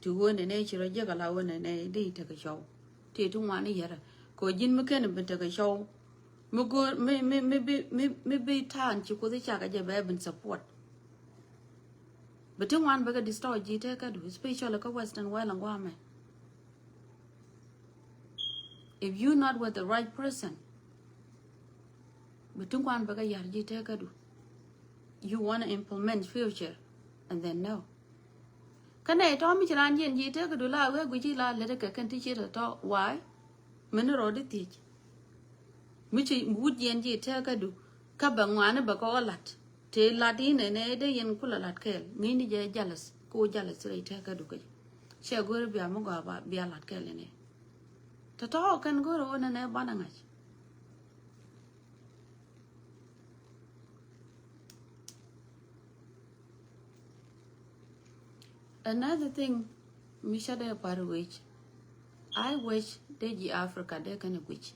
ti ɣöö nɛnɛ ci rɔ jiäk ala ɣöö nɛnɛ di tekɛ cɔw. Tëë ti ŋuan i̱ yɛrɛ kɛ ɣöö ji̱n mi ken bi tekɛ cɔw. Mi go̱o̱r mi mi mi bi mi mi bi ta̱a̱n ci kuoth i̱ cakɛ jɛ bɛ bin support. Bi ti ŋuan bɛ kɛ destroy ji̱ tekä du, especially kä Western world ɛn guamɛ. If you not with the right person, bi ti ŋuan bɛ kɛ yar ji̱ tekä du. You wanna implement future and then no. Kä nɛ tɔ̱ mi ci raan jiɛn ji̱ tekä du la wee guici la lät kɛ kɛn ti ci tɔ̱ tɔ̱ why? Mini rɔɔdi thiec. Mi ci wut jiɛn ji̱ tekä du kä bɛ ŋuani bɛ kɛ wä lat. Tëë lat inɛ nɛ dee yɛn kulɛ lat kɛɛl ŋi̱ni jɛ jealous. Ko jealous rɛy tekä du kä jɛ. Cɛ go̱ri bia mi gɔaa ba bia lat kɛɛl inɛ. Tɔ̱tɔ̱ kɛn go̱ri wä nɛ nɛ banɛ ŋa̱c. Another thing mi ca dee par wic. I wish dee ji̱ Africa dee kɛn guic.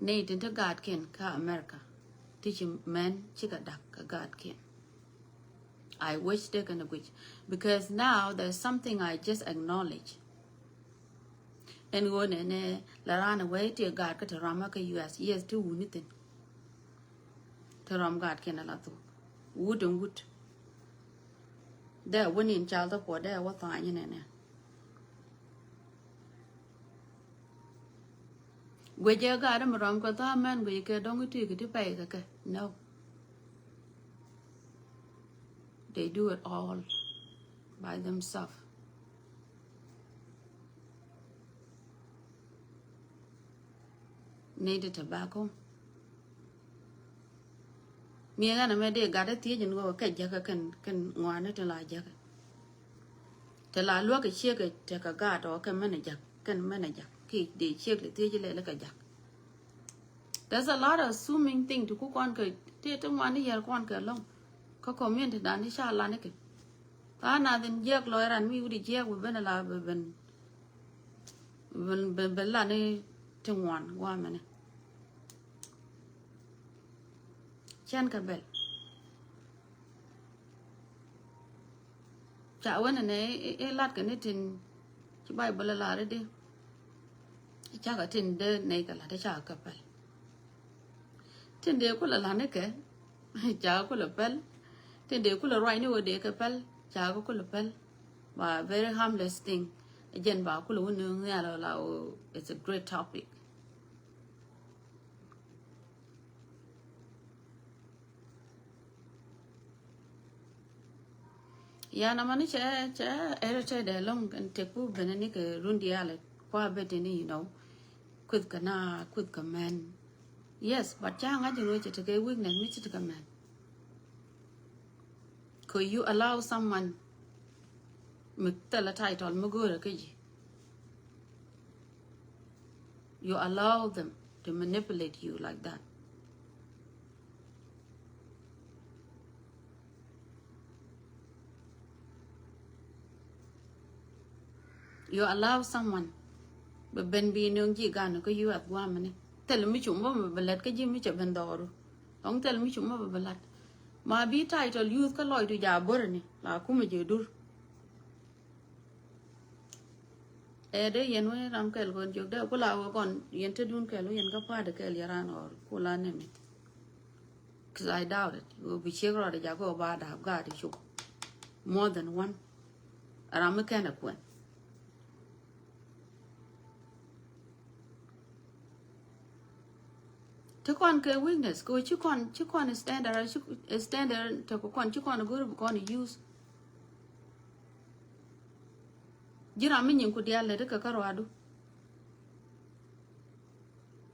Nɛy tin te gaatkiɛn kä America ti ci mɛn cikɛ dak kɛ gaatkiɛn. I wish dee kɛn guic because now there's something I just acknowledge. Ɛn ɣöö nɛnɛ la raan ɛ wee ti gaat kä te ram kä U S, yes, ti wuni thin. Te ram gaatkiɛn ala thok wut ɛn wut. Dee wä nin cal thok puɔ dee wä tha̱a̱ny nɛnɛ. Guecɛ gaat mi ram kɛ tha̱a̱ mɛn guecɛ kɛ dɔ̱ŋ itik iti pɛy kɛ kɛ. No. They do it all by themselves. Nɛy ti tobacco. Miɛ ɣän ɛmɛ dee gat ɛ thiec in ɣöö kɛ jäkä kɛn kɛn ŋuani ti la jäkä. Ti la luäk ɛ ciek ɛ tekɛ gaat ɔ kɛ mɛn ɛ jak kɛn mɛn ɛ jak ki dee ciek lɛ thiec ilɛ lɛ kɛ jak. There's a lot of assuming thing ti ku kɔn kɛ ti ti ŋuani yɛr kɔn kɛ lɔŋ. Kä community dan ti ca lani kɛ. Ka na thin jiɛk lɔc ran mi wut i̱ jiɛk bɛ ben ala bɛ ben. Bɛ ben ben lani ti ŋuan guamɛni. Cɛn kɛ bɛl. Ca wen ni ilat kɛ ni tin ci Baibol lar idi. Cakɛ tin de nɛy kɛ lat cakɛ kɛ pɛl. Tin de kulɛ lat ni kɛ cakɛ kulɛ pɛl. Tin de kulɛ ruac ni wä de kɛ pɛl cakɛ kulɛ pɛl. Ba very harmless thing. Jɛn ba kulɛ wä ni nhial la o, it's a great topic. Ya na mani cɛ cɛ ɛrɛ tɛ dɛ lɔŋ kɛn tek pu bene ni kɛ run dialɛ kua bɛ tini, you know, kuth kɛ na kuth kɛ mɛn. Yes, but ca ŋa̱c in wecɛ tekɛ weakness mi ci tekɛ mɛn. Kɛ you allow someone mi thilɛ title mi go̱o̱rɛ kä ji̱. You allow them to manipulate you like that. You allow someone bɛ ben bi nöŋ ji̱ gan kä you at guamini. Thil mi cum bä mi bɛ lät kä ji̱ mi cɛ ben dhɔru. Lɔŋ thil mi cum bä bɛ lät. Ma bi title youth kä lɔcdu ja bäri ni la kumɛ jɛ dur. Ɛ dee yɛn wä ram kɛl kɔn jiök dee kula wä kɔn yɛn te dun kɛl wä yɛn kä pa̱a̱t kɛl yɛ ran ɣɔr kula nɛmɛ. I doubt it. Wä bi ciek rɔɔdɛ jakä wä ba da̱a̱p gaat i̱ cop. More than one. Ram mi kɛn a kuɛn. Ti kɔn kɛ weakness kɛ wä ci kɔn ci kɔn standard ci standard tɛ kɛ kɔn ci kɔn go̱r bi kɔn use. Ji̱ ram mi nyin ku diaal lɛ ti kɛ kä ruadu.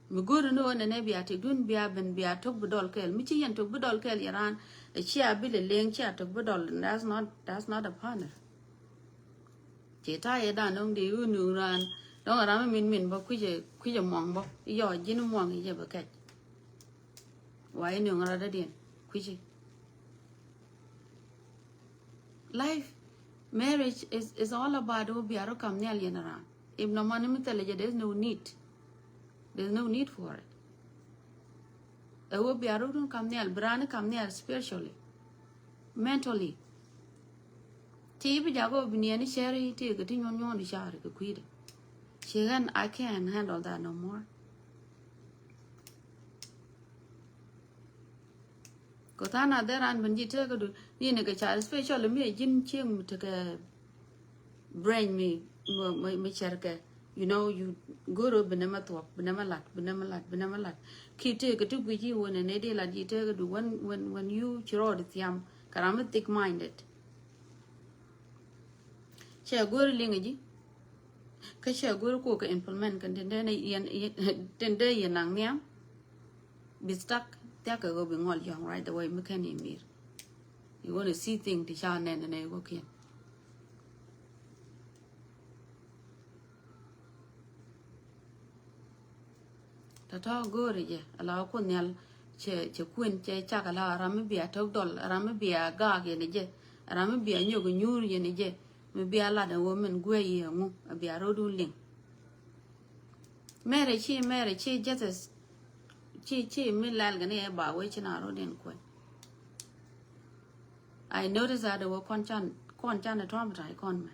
Mi go̱o̱ri ni ɣöö nɛnɛ bia tëkdun bia ben bia tök bi dɔl kɛɛl. Mi ci yɛn tök bi dɔl kɛɛl yɛ raan ɛ cia bi lɛ leŋ cia tök bi dɔl. That's not, that's not a partner. Ci ta̱a̱ yɛ dan dɔ̱ŋ di ɣöö nuŋ raan dɔ̱ŋ ram mi min min bä kui̱cɛ kui̱cɛ muɔŋ bä. Yɔ ji̱n muɔŋ yɛ bä kɛc. Wa i̱ nuŋ rat dädiɛn kui̱ci. Life, marriage is, is all about wä bia rɔ kam nhial yɛn raan. If nɔ mani mi thilɛ jɛ, there's no need. There's no need for it. Ɛ wä bia rɔ dun kam nhial, bi raan kam nhial spiritually, mentally. Ti bi jakä wä bi niɛn i̱ cɛri ti kɛ ti nyuɔn nyuɔn i̱ cari kɛ kui̱dɛ. Ci ɣän, I can't handle that no more. Kɛ tha̱a̱ŋ na dhɛr an ben ji̱ tekädu ni ni kɛ car, especially mi ɛ ji̱n cieŋ mi tekɛ brain mi, mi, mi, mi cɛrkɛ. You know, you go̱o̱r ɣöö bi nɛmɛ thuɔ̱k, bi nɛmɛ lat, bi nɛmɛ lat, bi nɛmɛ lat. Ki tëëkɛ ti guic i̱ wä nɛ nɛ di lat ji̱ tekädu when, when, when you ci rɔɔd thiam kɛ ram mi thick minded. Cɛ go̱o̱r liŋ ji̱. Kä cɛ go̱o̱r kok kɛ implement kɛ tin dee yɛn, tin dee yɛn naŋ nhiam. Bi stuck thia̱k kɛ ɣöö bi ŋɔl yɔ̱ŋ right away mi kɛn imir. You wanna see thing ti ca nɛn nɛ ɣöö kiɛn. Tɔ̱tɔ̱ go̱o̱ri jɛ ala wä kun nhial cɛ, cɛ kuen cɛ cak ala ram mi bia tök dɔl, ram mi bia gaak yɛn jɛ, ram mi bia nyök nyuur yɛn jɛ, mi bia lat ɛn wä min guɛ yi ɛŋu a bia rot wun liŋ. Mɛrɛ ci, mɛrɛ ci Jesus ci, ci mi lɛl gɛ ni ɛ ba wee ci na rot in kuen. I notice that wä kɔn can, kɔn can ɛ traumatize kɔn mɛ.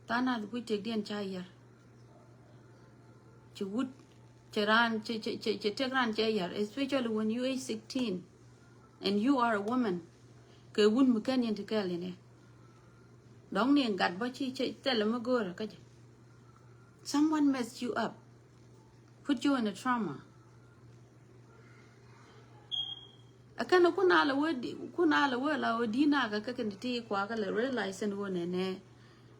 Tha̱a̱ŋ nath guic tëkdiɛn ca yär. Ci wut, ci raan, ci, ci, ci, ci tëk raan cɛ yär, especially when you age sixteen and you are a woman. Kɛ wun mi kɛn yɛn ti kɛɛl yɛn ɛ. Dɔ̱ŋ ni gat bä ci, ci thilɛ mi go̱o̱rä kä jɛ. Someone messed you up. Put you in a trauma. Ɛ kɛn kun a lɛ wee di, kun a lɛ wee la wee di na kɛ kɛ kɛn ti kua kɛ lɛ realize ni wee nɛ nɛ.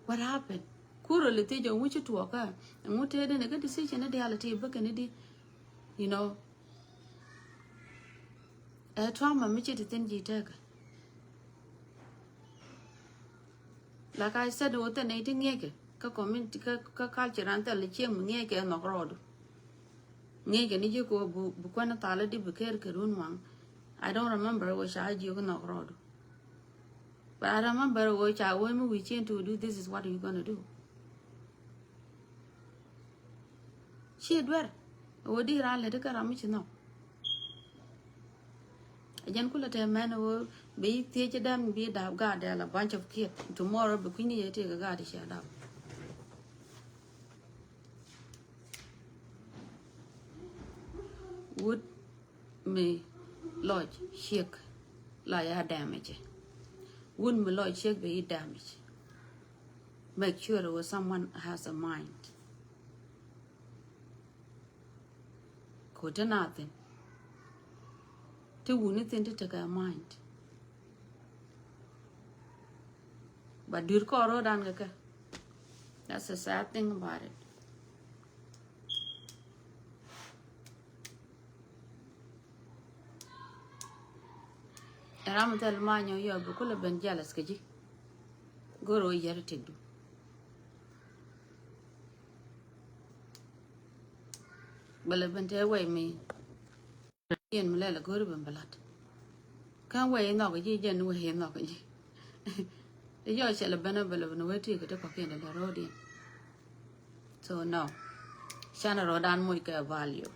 What happened? Kurɛ lɛ thiec ɛ ŋu ci tuɔɔkä. Ɛ ŋu tëë den ɛ kɛ decision ni diaal ti bä kɛn di. You know. Ɛ trauma mi ci ti thin ji̱ tëkä. Like I said, wä thɛn nɛy ti ŋiɛckɛ kä community kä, kä culture an thɛl cieŋ mi ŋiɛckɛ nhɔk rɔɔdu. Ŋiɛckɛ ni ji̱ kɛ wä bu, bu kuɛn thal di bi ker kɛ run waŋ. I don't remember wä ca jiök nhɔk rɔɔdu. But I remember wä ca wä mi wi̱i̱ cien to do, this is what you gonna do. Ci duer. Wä di ran lɛ di kä ram mi ci nhɔk. Jɛn kulɛ te mɛn wä bi thiec dɛm bi dap gaat dɛl a bunch of kid. Tomorrow bi kui̱ni yɛ ti kɛ gaat cɛ dap. Wut mi lɔc ciek la ya damage. Wut mi lɔc ciek bi yi damage. Make sure wä someone has a mind. Kɛ wä te na thin. Te wuni thin te tekɛ mind. But duir kɔɔr ro̱o̱dan kɛ kɛ. That's a sad thing about it. Ram thil ma nyɔ yɔ bi kulɛ ben jealous kɛ ji̱. Go̱r wä yɛr tik du. Bɛ lɛ ben te wɛy mi. Yɛn mi lɛ lɛ go̱r ben bɛ lat. Kä wɛy inhɔk ji̱ jɛn wɛy inhɔk ji̱. Yɔ cɛ lɛ ben bɛ lɛ ben wɛy ti kɛ ti kɔkiɛn lɛ ro̱o̱diɛn. So no. Canɛ rɔ̱dan moc kɛ value.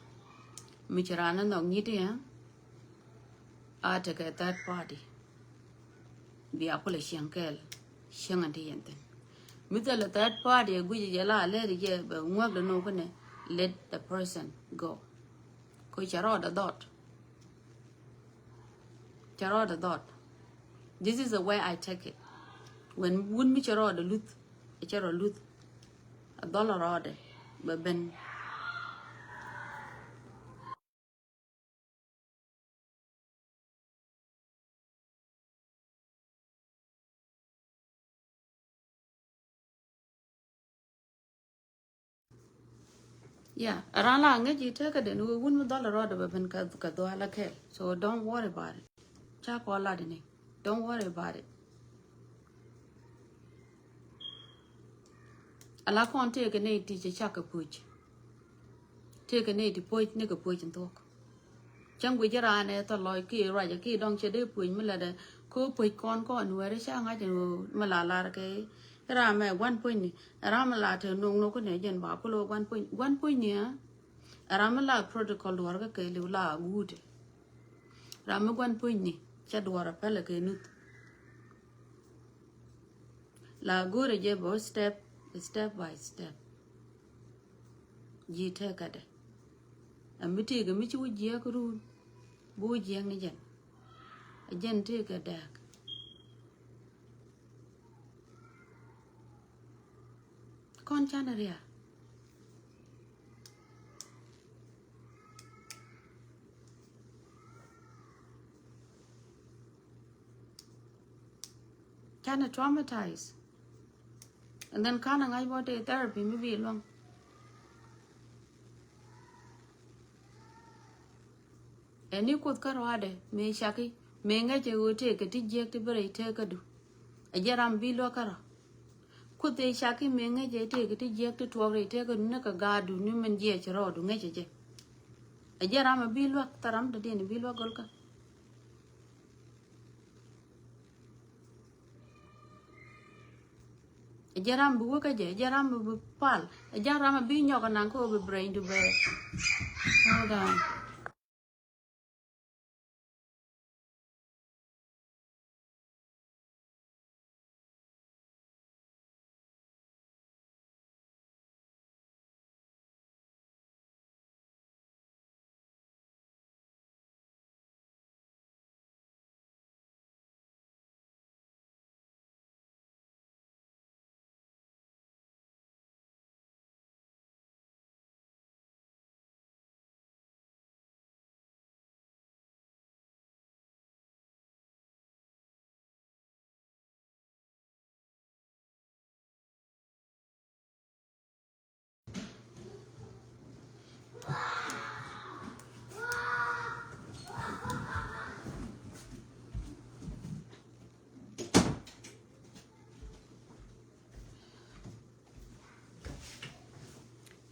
Mi ci ran inhɔk nyit i̱ a tekɛ third party. Bia kulɛ cieŋ kɛɛl cieŋ an ti yɛn thin. Mi thilɛ third party ɛ guic jɛ la lɛr jɛ bɛ ŋuäk dɛ nokɛ nɛ, let the person go. Ko cɛ rɔɔdɛ dhɔt. cɛ rɔɔdɛ dhɔt. This is the way I take it. When wun mi cɛ rɔɔdɛ luth, cɛ rɔ luth. A dhɔl rɔɔdɛ bɛ ben. Yeah, around la ŋäc i̱ tekä den wun mi dhɔl rɔɔdɛ bɛ ben kɛ dhuaal a kɛl. So don't worry about it. Ca kɔ lat ini. Don't worry about it. Ala kɔn tëëkɛ nɛy ti cɛ cak kɛ puc. Tëëkɛ nɛy ti puc ni kɛ puc in thuɔ̱k. Cäŋ guic raan ɛ thɔ lɔc ki ruacɛ ki dɔŋ cɛ dee puc mi latdɛ ko puc kɔn kɔn wɛri ca ŋa̱c in mi la lar kɛ. Ram mɛ guan puc ni ram mi la te nuŋ nuŋ ni jɛn ba kulo guan puc guan puc ni a. Ram mi la protocol duɔr kɛ kɛ liw la guut. Ram mi guan puc ni ca duɔr a pɛlɛ kɛ nuth. La go̱rɛ jɛ bä step step by step. Ji̱ tekädɛ. Ɛ mi tëëkɛ mi ci wä jiääk run. Bi wä jiääk ni jɛn. Ɛ jɛn tëëkɛ dääk. Kɔn canɛ ria̱a̱. Canɛ traumatize. And then kanɛ ŋa̱c bɔ tëë therapy mi bi luäŋ. Ɛn ni kuoth kä rɔadɛ mëë caki mëë ŋäcɛ ɣöö tëëkɛ ti jiäk ti bi rɛy tëëkädu. Ɛ jɛ ram bi luäk kärɔ̱. Kuoth ëë caki mëë ŋäcɛ tëëkɛ ti jiäk ti tuɔɔk rɛy tëëkädu ni kɛ gaatdu ni min jiɛc rɔɔdu ŋäcɛ jɛ. Ɛ jɛ ram ɛ bi luäk thä ram dɔ̱diɛn ɛ bi luäk gɔlkä. Ɛ jɛ ram bi wä kä jɛ, ɛ jɛ ram bi pal, ɛ jɛ ram bi nyɔk ɛ naŋ kä bi brain du bɛ. Hold on.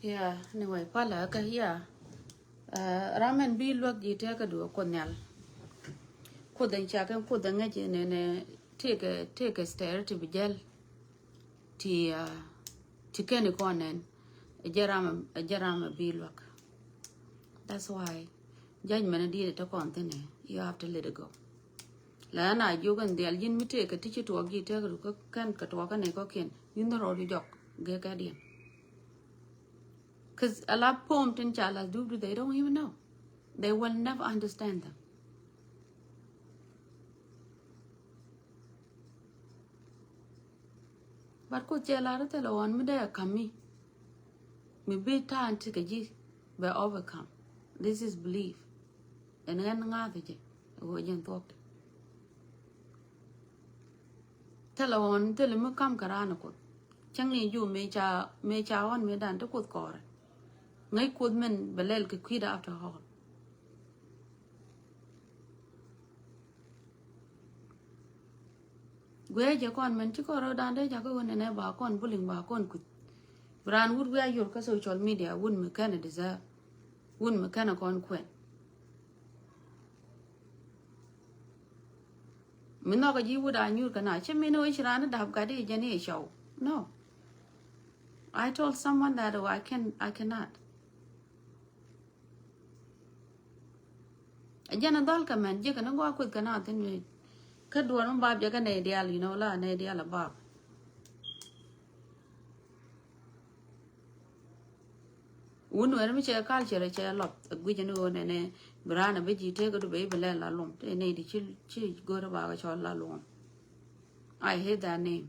Yeah, anyway, palä kä, yeah. Uh, ram ɛn bi luäk ji̱ tëëkädu ɛ Kuoth Nhial. Kuoth ɛn cak ɛn Kuoth ɛn ŋäc ɛn ɛn tëëkɛ tëëkɛ stɛr ti bi jäl. Ti uh, ti kɛn ikɔn nɛn. Ɛ jɛ ram ɛ jɛ ram ɛ bi luäk. That's why judgment ɛ diet ɛ te kɔn thin ɛ, you have to let it go. La na jiök ɛn dhial ji̱n mi tëëkɛ ti ci tuɔɔk ji̱ tëëkädu kä kɛn kɛ tuɔɔk kɛn ikɔkiɛn, ji̱n dhɔrɔɔdu jɔk gɛ kɛ diɛn. Cause a la poem tin ca la dup du, they don't even know. They will never understand them. But Kuoth cɛ lar thilɛ ɣɔn mi dee a ka̱m mi. Mi bi ta̱a̱n ti kɛ ji̱ bɛ overcome. This is belief. Ɛn ɣän ŋa̱th jɛ ɛ ɣöö jɛn thuɔ̱k ti. Thilɛ ɣɔn thilɛ mi ka̱m kɛ raan ɛ Kuoth. Cäŋ ni ju mëë ca mëë ca ɣɔn mëë dan ti Kuoth kɔɔrɛ. Ŋäc Kuoth min bɛ lɛl kɛ kui̱dɛ after all. Guiɛ jɛ kɔn mɛn ci kɔn rɔ dan dee jakä ɣöö nɛnɛ ba kɔn buliŋ ba kɔn kuth. Bi raan wut guiɛ yor kä social media wut mi kɛn deserve. Wut mi kɛn kɔn kuɛn. Mi nhɔk ji̱ wut a nyuur kɛ na ci min wec raan dap gat i̱ jɛn i̱ cɔw. No. I told someone that, oh, I can, I cannot. Ɛ jɛn ɛ dhɔl kɛ mɛn ji̱ kɛ ni gɔaa kueth kɛ na thin wec. Kä duɔl mi bap jɛ kɛ nɛy diaal, you know, la nɛy diaal ɛ bap. Wun wɛr mi cɛ culture cɛ lɔp a guic ni ɣöö nɛnɛ bi raan a bi ji̱ tëëk du bɛ i̱ bi lɛl la luɔm tëë nɛy di ci ci go̱r a ba kɛ cɔl la luɔm. I hate that name.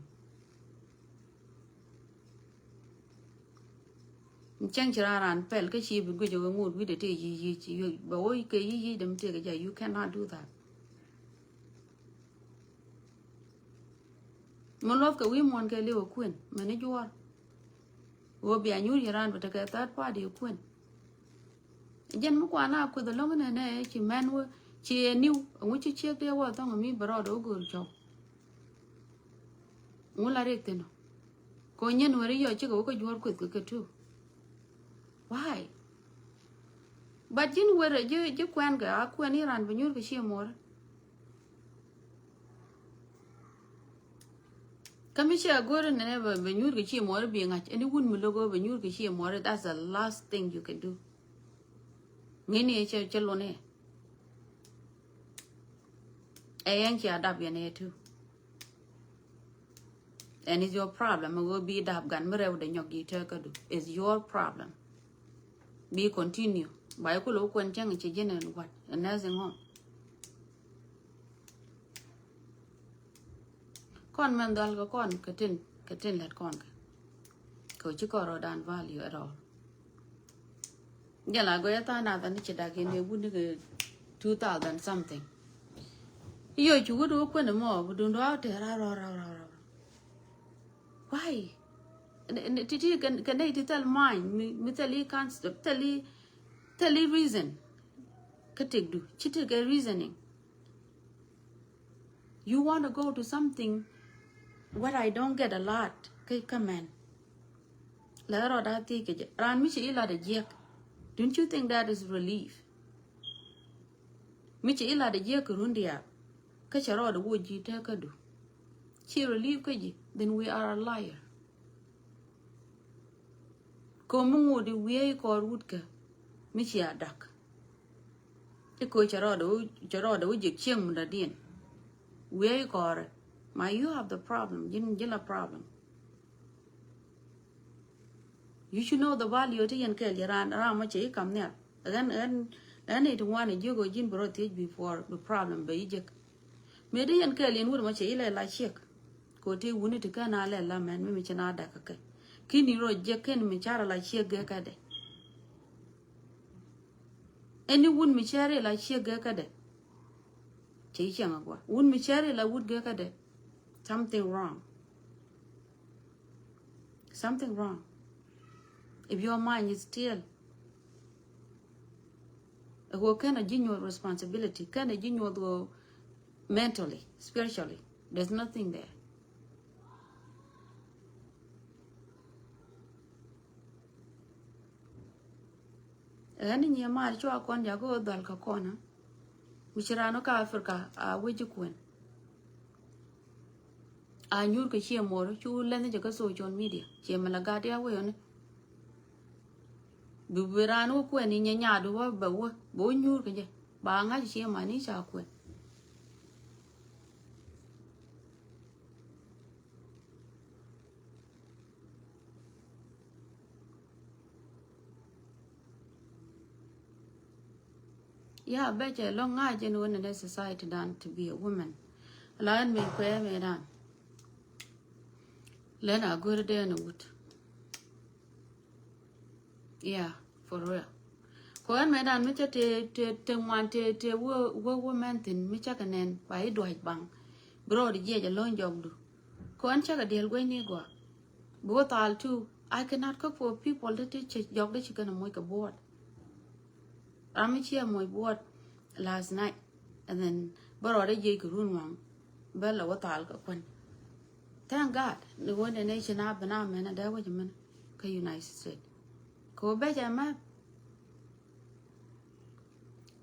Cäŋ ci raan raan pɛl kä ci bi guic a ɣöö ŋut wi̱cdɛ tëë yic yic bɛ wä kɛ yic yic dɛm tëëk a jɛ. You cannot do that. Mi luɔth kɛ wi̱i̱ muɔ̱ɔ̱n kɛ li̱w ɛ kuën mɛn i̱ juɔ̱ɔ̱r. Ɣöö bia nyuur yɛ raan bɛ tekɛ third party ɛ kuën. Jɛn mi kuan a kueth ɛlɔ̱ŋ inɛ nɛ ci mɛn wä ci ɛ niw ɛŋu ci ciek dee wä thɔŋ mi bɛ rɔɔdɛ wä go̱o̱r cɔw. Ŋu la riɛk thi̱n ɔ kɛ ɣöö nyɛn weri yɔ cikɛ wä kä juɔ̱ɔ̱r kueth kɛ kɛ too. Why? But ji̱n wer ji̱ ji̱ kuɛn kɛ a kuɛn i̱ ran bi nyuur kɛ ci muɔr. Kä mi ci a go̱o̱r inɛ bɛ bɛ nyuur kɛ ci muɔr bi ŋa̱c ɛn i̱ wun mi lo̱k bɛ nyuur kɛ ci muɔr. That's the last thing you can do. Ŋi̱ni cɛ cɛ lun i̱ ɛ yɛn ci a dap yɛn ɛ too. And it's your problem. Ɛ ɣöö bi dap gan mi rɛw de nyɔk ji̱ tëëkä du. It's your problem. Bi continue. Ba i̱ kulo kuɛn cäŋ ci ji̱n ɛn what a nursing home. Kɔn mɛn dhɔl kɛ kɔn kɛ tin kɛ tin lɛt kɔn kɛ kɛ ci kɔn rɔ dan value at all. Jɛ la gɔyɛ tha̱a̱ŋ nath ani ci dak in ɛ wut ni kɛ two thousand something. Iyo ci wut wä kuɛn mɔ bi dun dɔ̱a̱ tɛ ra rɔ ra rɔ rɔ. Why? Ti ti kɛ nɛy ti thil mind mi thil i̱ concept thil i̱ thil i̱ reason. Kä tëkdu ci tëk ɛ reasoning. You want to go to something what I don't get a lot. Kä kä mɛn. La rɔ da thiec kɛ jɛ ran mi ci ilat a jiɛk. Don't you think that is relief? Mi ci ilat a jiɛk kɛ run diaal kä cɛ rɔɔdɛ wä ji̱ tëëkä du. Ci relief kä ji̱, then we are a liar. Ko̱ mi ŋut i̱ wiee i̱ kɔɔr wut kä mi ci a dak. I̱ ko̱ cɛ rɔɔdɛ wä cɛ rɔɔdɛ wä jiɛk cieŋ mi dɔ̱diɛn. Wiee i̱ kɔɔrɛ ma you have the problem ji̱n ji̱n la problem. You should know the value ti yɛn kɛɛl yɛ raan raan mɔ cɛ i̱ kam nhial. Ɣän ɣän ɣän i̱ ti ŋuan i̱ jiök ɣöö ji̱n bi rɔ thiec before bi problem bɛ i̱ jek. Mëë ti yɛn kɛɛl yɛn wut mɔ cɛ i̱ lɛ la ciek. Kɛ ɣöö ti wuni ti kɛn a lɛ la mɛn mi mi cɛ na dak kɛ kɛ. Ki̱n i̱ rɔ jek kɛn mi carɛ la ciek gɛ kädɛ. Ɛn i̱ wut mi cɛ ri la ciek gɛ kädɛ. Cɛ i̱ cɛŋ a gua wut mi cɛ ri la wut gɛ kädɛ. Something wrong. Something wrong. If your mind is still, ɛ ɣöö kɛn a ji̱ nyuɔth responsibility kɛn a ji̱ nyuɔth ɣöö mentally, spiritually, there's nothing there. Ɣän i̱ nyiee maar cua kɔn jakä ɣöö dhɔl kä kɔn a mi ci raan kä Africa a wec ji̱ kuën. A nyuur kɛ ciɛ muɔr cu lɛnh jɛ kä social media ciɛ mi la gat ya wee ɔni. Bi bi raan wä kuɛn inyɛ nyaadu wä bɛ wä bɛ wä nyuur kɛ jɛ ba ŋa̱c ciɛ mani ca kuɛn. Ya bɛ cɛ lɔŋ ŋa̱c jɛn wä nɛnɛ society dan to be a woman. La ɛn mi kuɛ mi dan. Lɛn a go̱r dee ni wut. Yeah, for real. Kɔ ɛn mɛ dan mi cɛ te te te ŋuan te te wä wä wä mɛn thin mi cɛ kɛ nɛn ba i̱ duac baŋ. Bi rɔɔd jiɛc alɔ̱ŋ jɔkdu. Kɔ ɛn cɛ kɛ diɛl guec ni gua. Bi wä thal tu. I cannot cook for people ti ti cɛ jɔk di ci kɛn a moc kɛ buɔt. Ram mi ciɛ moc buɔt last night. And then bä rɔɔdɛ jiec kɛ run waŋ bä lɛ wä thal kɛ kuän. Thank God ni wä nɛ nɛ ci na bä na mɛn a dee wä jɛ mɛn kä United States. Kɛ wä bɛ jɛ mɛ.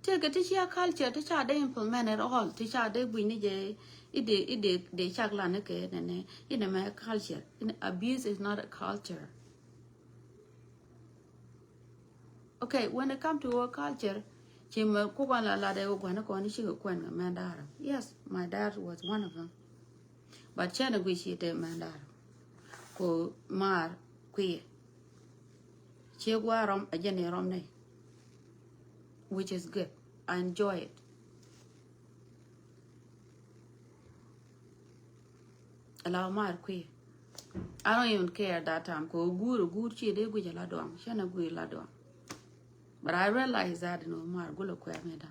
Tëëkɛ ti cia culture ti ca dee implement at all ti ca dee bui̱ni jɛ. I̱ dee i̱ dee dee cak lan ni kɛ nɛ nɛ inɛ mɛ culture. Abuse is not a culture. Okay, when it come to our culture, ci mɛ kukɔn la lat ɛ wä gua̱n kɔn i̱ cikɛ kuɛn kɛ mɛn da̱a̱r. Yes, my dad was one of them. But cɛn ɛ guic ci te mɛn da̱a̱r. Ko maar kuiɛ. Ciek wa rɔm a jɛ ni rɔm ni. Which is good. I enjoy it. Ala mar kui̱. I don't even care that time. Ko guur guur ci dee guic ala duaŋ. Cɛ na guic ala duaŋ. But I realize that no mar gulo kuɛ mi dan.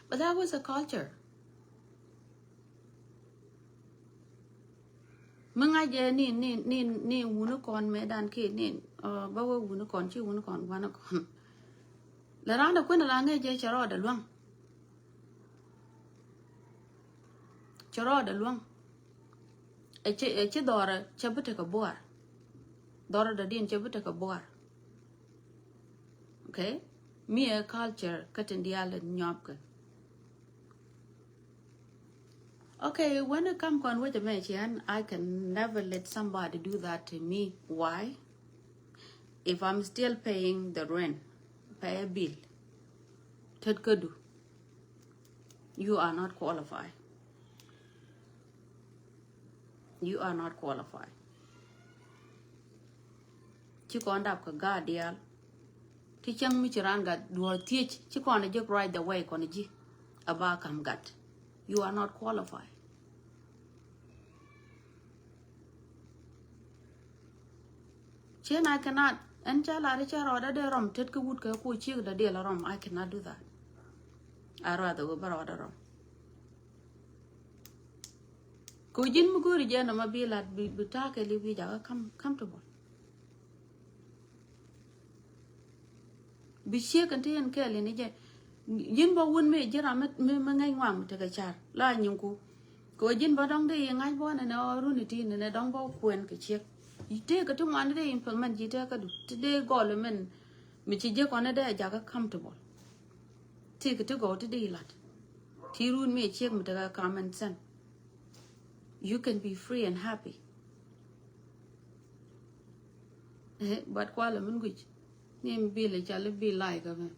But that was a culture. Mi ŋa̱c jɛ ni ni ni ni wuni kɔn mɛ dan ki ni, uh, ba wä wuni kɔn ci wuni kɔn wanɛ kɔn. Lɛ ran da kuɛn la ŋɛ jɛ cɛ rɔɔdɛ luaŋ. Cɛ rɔɔdɛ luaŋ. Ɛ ci ɛ ci dhɔrɛ cɛ bi tekɛ buar. Dhɔrɛ dɔ din cɛ bi tekɛ buar. Okay? Mi ɛ culture kä tin diaal in nyɔpkɛ. Okay, when it come kɔn wecɛ mɛ cian, I can never let somebody do that to me. Why? If I'm still paying the rent, pay a bill, tet kädu, you are not qualified. You are not qualified. Ci kɔn dap kɛ gaat diaal. Ti cäŋ mi ci raan gat duɔ̱ɔ̱r thiec ci kɔn a jek right the way kɔn a ji̱ a ba kam gat. You are not qualified. Cien I cannot. Ɛn ca lar i̱ ca rɔɔdä dee rɔm tet kä wut kɛ ku ciek dä diɛl a rɔm. I cannot do that. I rather wä bä rɔɔdä rɔm. Ko ji̱n mi go̱o̱ri jɛ nɔmɔ bi lat bi, bi ta̱a̱ kɛ li̱w bi jakä kam, comfortable. Bi ciek kɛn ti yɛn kɛɛl in jɛ. Ji̱n bä wun mi ji̱ ram mi, mi, mi ŋäc ŋuam tekɛ car la nyinku. Ko ji̱n bä dɔŋ dee yi ŋa̱c bä nɛnɛ ɔ runi ti nɛnɛ dɔŋ bä kuɛn kɛ ciek. Tëëkɛ ti ŋuan dee implement ji̱ tëëkädu ti dee gɔl min mi ci ji̱ kɔn dee jakä comfortable. Tëëkɛ ti gɔw ti dee yi lat. Ti run mi ciek mi tekɛ common sense. You can be free and happy. Eh, but kualɛ min guic ni in bil ical ibil lai kä mɛ.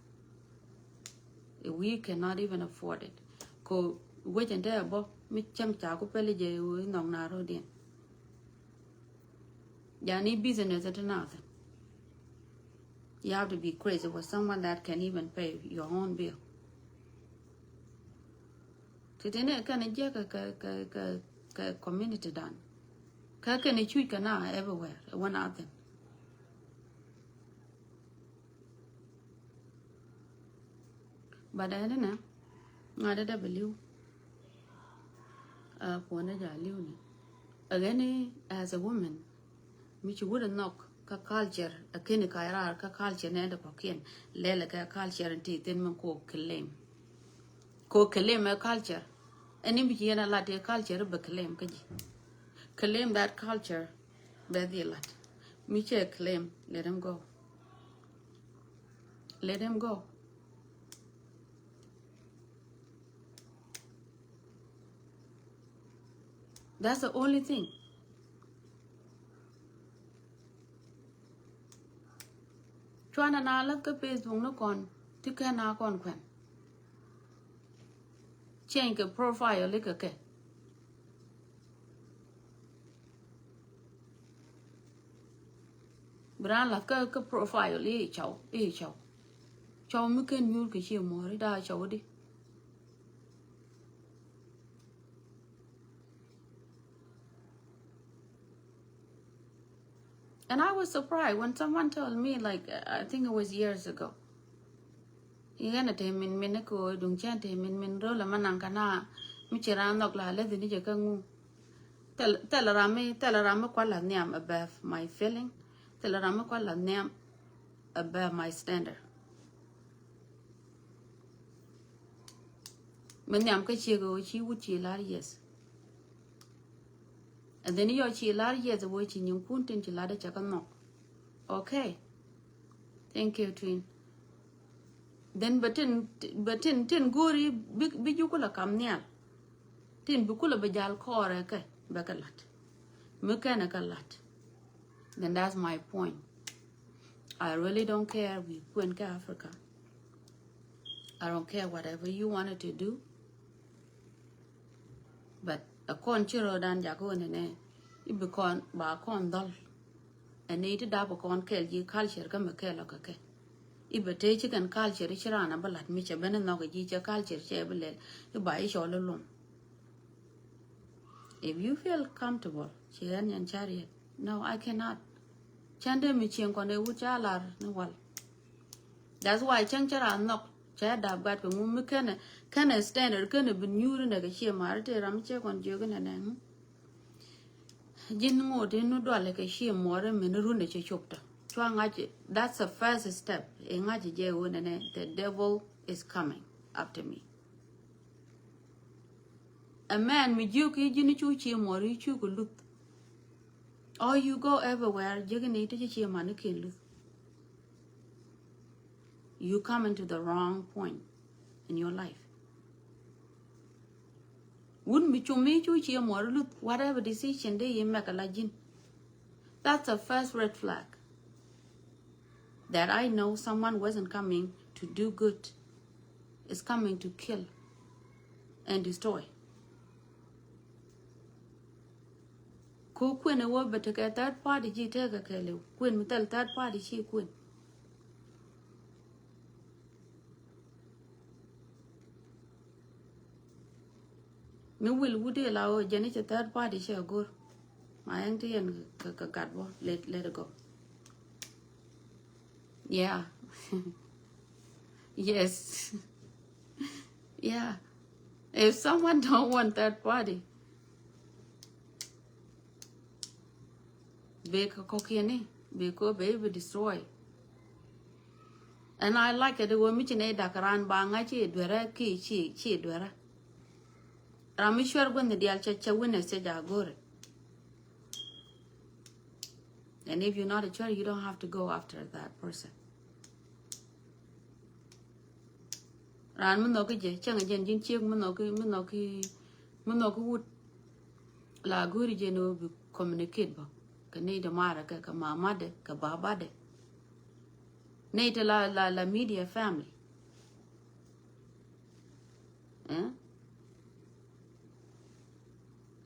We cannot even afford it. Ko wecɛ tɛ bɔ mi cɛm ca ku pɛli jɛ wi nɔŋ na rodiɛn. Yani business it nothing. You have to be crazy with someone that can even pay your own bill. Ti ti ni kɛn jiɛ kɛ, kɛ, kɛ, kɛ, kɛ community dan. Kɛ kɛn cuc kɛ na everywhere. Wä nothing. But ɛn ni nɛ ŋa̱t dee dee bi li̱w. Ɛ kuɔn dee ja li̱w ni. Ɛ gɛn ni as a woman, mi ci wut ɛ nhɔk kä culture, ɛ keni ka raar kä culture ni ɛn dee kɔkiɛn. Lɛlɛ kɛ culture in ti thin min ko claim. Ko claim ɛ culture. Ɛn ni mi ci yɛn a lat ɛ culture bɛ claim kä ji̱. Claim that culture bɛ dhi lat. Mi cɛ claim, let him go. Let him go. That's the only thing. Cuanɛ na läth kä Facebook ni kɔn ti kɛn na kɔn kuɛn. Change kɛ profile ikɛ kɛ. Bi raan lath kä, kä profile i̱ cɔw, i̱ cɔw. Cɔw mi ken nyuur kɛ cie muɔ̱ɔ̱ri daa cɔw di. And I was surprised when someone told me, like, I think it was years ago. Yɛn a te min min ko duŋ cɛn te min min rol a ma naŋ kana mi ci ran nhɔk la lɛ dhini jɛ kä ŋu. Thil, thil ram mi, thil ram mi kual la nhiam above my feeling. Thil ram mi kual la nhiam above my standard. Mi nhiam kä ciek ɣöö ci wut ci lar yes. And then yɔ ci lar yes ɣöö ci nyiŋkun tin ci lar dee cɛ kä nhɔk. Okay. Thank you, twin. Then bɛ tin, bɛ tin, tin go̱o̱ri bi, bi ju kulɛ kam nhial. Tin bi kulɛ bi jal kɔɔrɛ kɛ bɛ kɛ lat. Mi kɛnɛ kɛ lat. Then that's my point. I really don't care wi kuɛn kä Africa. I don't care whatever you wanted to do. But a kɔn ci rɔ dan jak wä nɛnɛ. Ibi kɔn ba kɔn dhɔl. Ɛn ni ti dap kɔn kɛɛl ji̱ culture kä mi kɛɛl ɔ kɛ kɛ. I̱ bɛ tëë ci kɛn culture ci raan a bä la̱t mi cɛ ben in nhɔk ji̱ cɛ culture cɛ bi lɛl i̱ ba i̱ cɔl i̱ luɔm. If you feel comfortable, ci ɣän yɛn cä riet. No, I cannot. Cän dee mi cieŋ kɔn ɛ wut ca lar ni wal. That's why cäŋ cä raan nhɔk cä dap gat kɛ ŋu mi kɛnɛ kɛnɛ standard kɛnɛ bi nyuuri nɛ kɛ cie mar te ram cɛ kɔn jiök inɛ nɛ. Ji̱n ŋot in nu dual kɛ cie muɔr in min run de cɛ cop tɔ cua ŋa̱c. That's the first step. I ŋa̱c jɛ wun inɛ the devil is coming after me. A man mi jiök i̱ ji̱n cu cie muɔr i̱ cu kɛ luth. Or you go everywhere jiök in i̱ ti ci cie man i̱ ken luth. You come into the wrong point in your life. Wun mi cum mi cu cie muɔr luth whatever decision dee yi mɛk a la ji̱n. That's the first red flag that I know someone wasn't coming to do good. Is coming to kill and destroy. Ko kuën ɛ wä bɛ tekɛ third party ci tekɛ kɛɛliw kuën mi thil third party ci kuën. Mi wil wut i̱ la ɣöö jɛn i̱ cɛ third party cɛ go̱r. Ma ɛn ti yɛn kɛ gat bɔ let, let it go. Yeah. Yes. Yeah. If someone don't want third party, bɛ kɛ kɔkiɛni bɛ kɛ bɛ i̱ bi destroy. And I like it wä mi ci nɛ dak ran ba ŋa̱c ci duerä ki ci ci duerä. Ram mi cuɛr guänh dial cɛ cɛ witness cɛ ja go̱rɛ. And if you're not a church, you don't have to go after that person. Ran mi nhɔki jɛ cäŋ jɛn ji̱n ciek mi nhɔki mi nhɔki mi nhɔki wut. La go̱ri jɛn ɣöö bi communicate bä kɛ nɛy ti marɛ kɛ kɛ mamadɛ kɛ babadɛ. Nɛy ti la la la media family. Eh?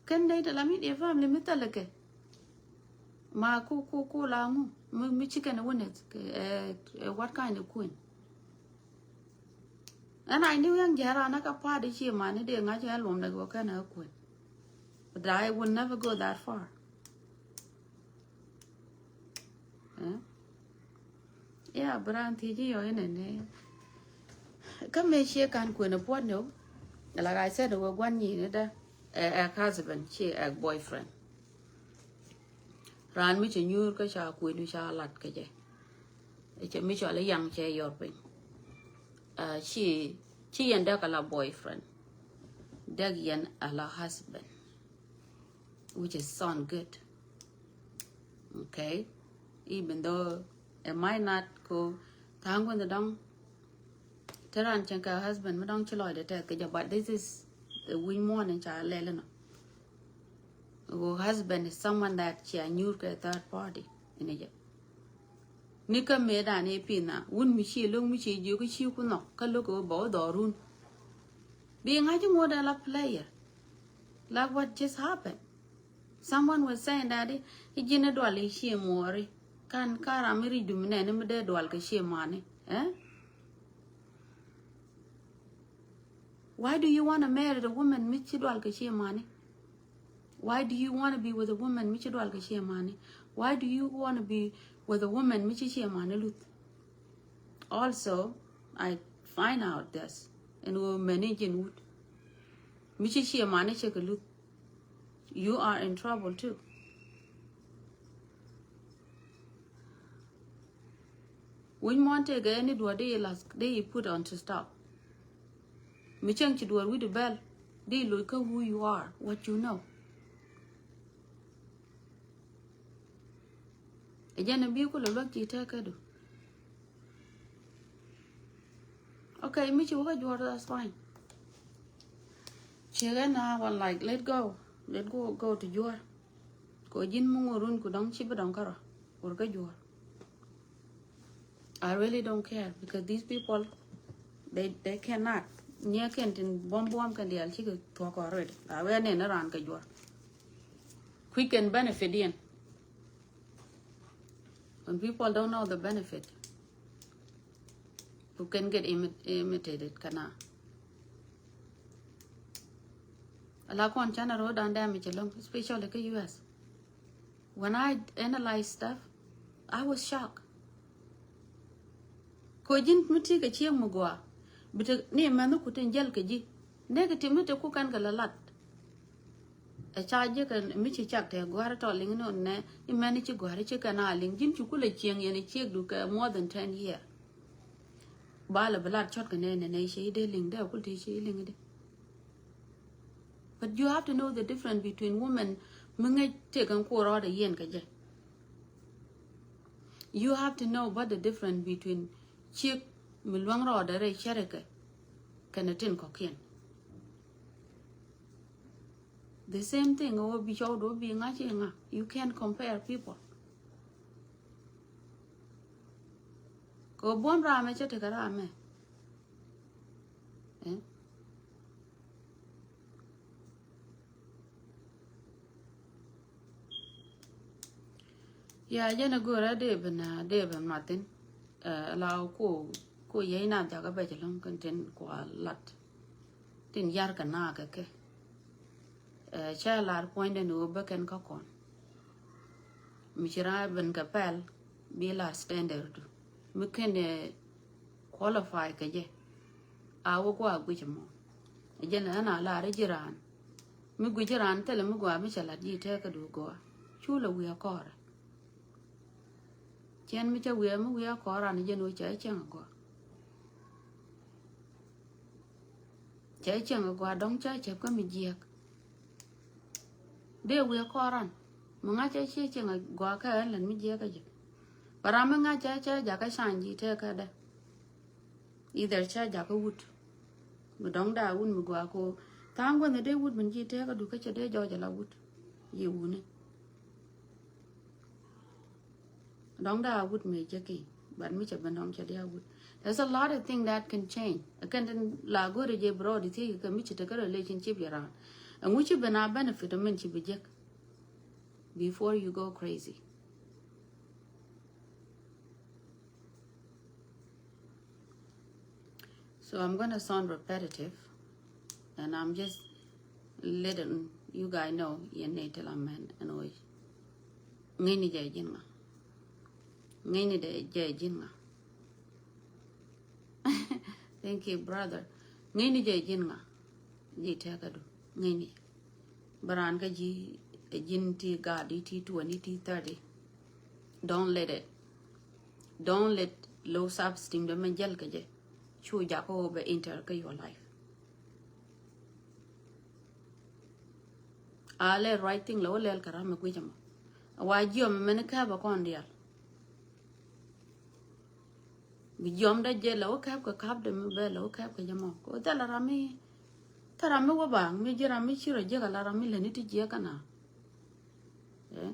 Kɛn nɛy ti la media family mi thilɛ kɛ ma ku ku ku la ŋu mi, mi ci kɛn witness kɛ, eh, eh, what kind of kuën. And I knew young jɛra na ka party ci mani dee ŋa̱c ɛn luɔm dɛ gɔ kɛn a kuën. But I will never go that far. Eh? Yeah, bran thiec yɔ inɛ ni. Kä mëë cie kan kuën puɔt ni o. Like I said, wä guan nyi ni dɛ. Ɛ, ɛ husband, cie ɛ boyfriend. Ran mi cɛ nyuur kä ca kuën ca lat kä jɛ. Cɛ mi cɔl i̱ yaŋ cɛ yɔr piny. Ci, ci yɛn däk ala boyfriend. Däk yɛn ala husband. Which is sound good. Okay. Even though it might not go tha̱a̱ŋ guänh dɔ̱ŋ. Te ran cieŋ kɛ husband mi dɔ̱ŋ ci lɔcdɛ tɛth kɛ jɛ, but this is the wi̱ny muɔ̱ɔ̱n in ca lɛl inɔ. Wä husband is someone that cia nyuur kɛ third party in a jɛ. Ni kä mëë dan i̱ pi̱n na wun mi ci lo̱ŋ mi ci jiök i̱ ci ku nhɔk kä lo̱k ɛ wä bɛ wä dhɔrun. Bi ŋa̱c i̱ ŋot ala player. Like what just happened. Someone was saying that i̱ ji̱n i̱ dual i̱ ci muɔɔri. Kan ka ram i̱ ri̱c dum inɛni mi dee dual kɛ ci mani. Eh? Why do you want to marry the woman mi ci dual kɛ ci mani? Why do you want to be with a woman mi ci dual kɛ ci mani? Why do you want to be with a woman mi ci ci mani luth? Also, I find out this in wä mɛni jin wut mi ci ci mani cɛ kɛ luth. You are in trouble too. Wi̱ny muɔ̱n tëëkɛ ni duɔ̱ɔ̱r di yi las di yi put on to stop. Mi cäŋ ci duɔ̱ɔ̱r wi̱cdu bɛl di yi loc kä who you are, what you know. Ɛ jɛn ɛ bi kulɛ luäk ci tëëkädu. Okay, mi ci wä kä juɔ̱ɔ̱r, that's fine. Ci ɣän a wan like let go, let go, go to juɔ̱ɔ̱r. Kɛ ji̱n mi ŋot run ku dɔ̱ŋ ci bi dɔ̱ŋ kärɔ̱ wur kä juɔ̱ɔ̱r. I really don't care because these people, they, they cannot. Nyɛ kɛn tin buɔm buɔm kɛn diaal cikɛ thuɔ̱k already. A wee nɛn ni raan kɛ juɔ̱ɔ̱r. Kui̱ kɛn benefit yɛn. When people don't know the benefit, you can get imi- imitated kɛ na. Ala kɔn canɛ ro̱o̱dan dɛmɛ cɛ lo̱ŋ, especially kä U S. When I analyze stuff, I was shocked. Kɛ ji̱n mi ti kɛ ciek mi gɔaa, bi te ni mɛn ku tin jäl kɛ ji̱. Negative mi te ku kɛn kɛ la lat. Ɛ ca ji̱ kɛ mi ci cak te gɔaa tɔ liŋ ni nɛ, ni mɛn ci gɔaa ci kɛn a liŋ, ji̱n ci ku lɛ cieŋ yɛn ciek du kɛ more than ten year. Ba lɛ bi lat cɔt kɛ nɛ nɛ nɛ ci dee liŋ dee kul ti ci liŋ di. But you have to know the difference between women mi ŋäc tëk ɛn kuɔr rɔɔdɛ yiɛn kɛ jɛ. You have to know what the difference between ciek mi luäŋ rɔɔdɛ rɛy cärikɛ kɛnɛ tin kɔ̱kiɛn. The same thing, ɣöö bi cɔwdu bi ŋa̱c i̱ ŋa̱. You can't compare people. Kɛ buɔ̱n ramɛ cä tekɛ ramɛ. Eh? Ya jɛn a go̱o̱rä dee ben a dee ben mathin. Eh, la ko ko yey na jakä bɛ jɛ lɔŋ kɛn tin kua lat. Tin yar kɛ na kɛ kɛ. Eh, cɛ lar puɔ̱nydɛ ni wä bä kɛn kä kɔn. Mi ci raa ben kɛ pɛl bi lar standard du. Mi kɛn, eh, qualify kɛ jɛ. A wä kua guic mɔ. Jɛn ɛn a lar ji̱ raan. Mi guic raan thilɛ mi gua mi cɛ lat ji̱ tɛɛkä du gua. Cu lɛ wi̱i̱ a kɔrɛ. Cɛn mi cä wiɛɛ mi wiɛɛ kɔɔran jɛn ɣöö cɛ cieŋ a gɔaa. Cɛ cieŋ a gɔaa dɔ̱ŋ cä cäp kä mi jiɛɛk. Dee wiɛɛ kɔɔran mi ŋa̱c cɛ cie cieŋ a gɔaa kä ɛn lɛn mi jiɛɛk kä jɛ. Bɛ ram mi ŋa̱c cɛ cɛ jakä can ji̱ tëëkädɛ. Either cä jakä wut. Mi dɔ̱ŋ daa wut mi gɔaa ko tha̱a̱ŋ guänh dee wut min ji̱ tëëkä dukä cɛ dee jɔɔc a la wut. Yi wuni. Dɔ̱ŋ dee a wut mëë jeki, but mi cɛ ben dɔ̱ŋ cɛ dee a wut. There's a lot of thing that can change. Ɛ kɛn tin la go̱rɛ jɛ bro di thiec kɛ mi ci tekɛ relationship yɛ ran. Ɛŋu ci ben a benefit ɔ min ci bi jek. Before you go crazy. So I'm gonna sound repetitive, and I'm just letting you guys know yɛn ni till I'm man and way. Ŋäcni jɛ ji̱n ŋa. Ŋäcni jɛ ji̱n ŋa. Thank you, brother. Ŋäcni jɛ ji̱n ŋa. Ji̱ tɛkä du. Ŋäcni. Bɛ raan kä ji̱, ji̱n ti gaat i̱ ti twenty, ti thirty. Don't let it. Don't let low self esteem dɛ mɛ jäl kä jɛ. Cu jakä wä bɛ enter kä your life. A lɛ right thing lɛ wä lɛl kɛ ram mɛ guic ɛmɔ. A wa jiɔm mɛn kääp a kɔn dial. Bi jiɔm dɛ jɛ lɛ wä kääp kɛ kap dɛ mi bɛ lɛ wä kääp kɛ jɛ mɔ. Kɛ wä thɛl ram mi thɛl ram mi wä baŋ mi ji̱ ram mi ci rɔ jiäk a la ram mi lɛ ni ti jiäk kä na. Eh?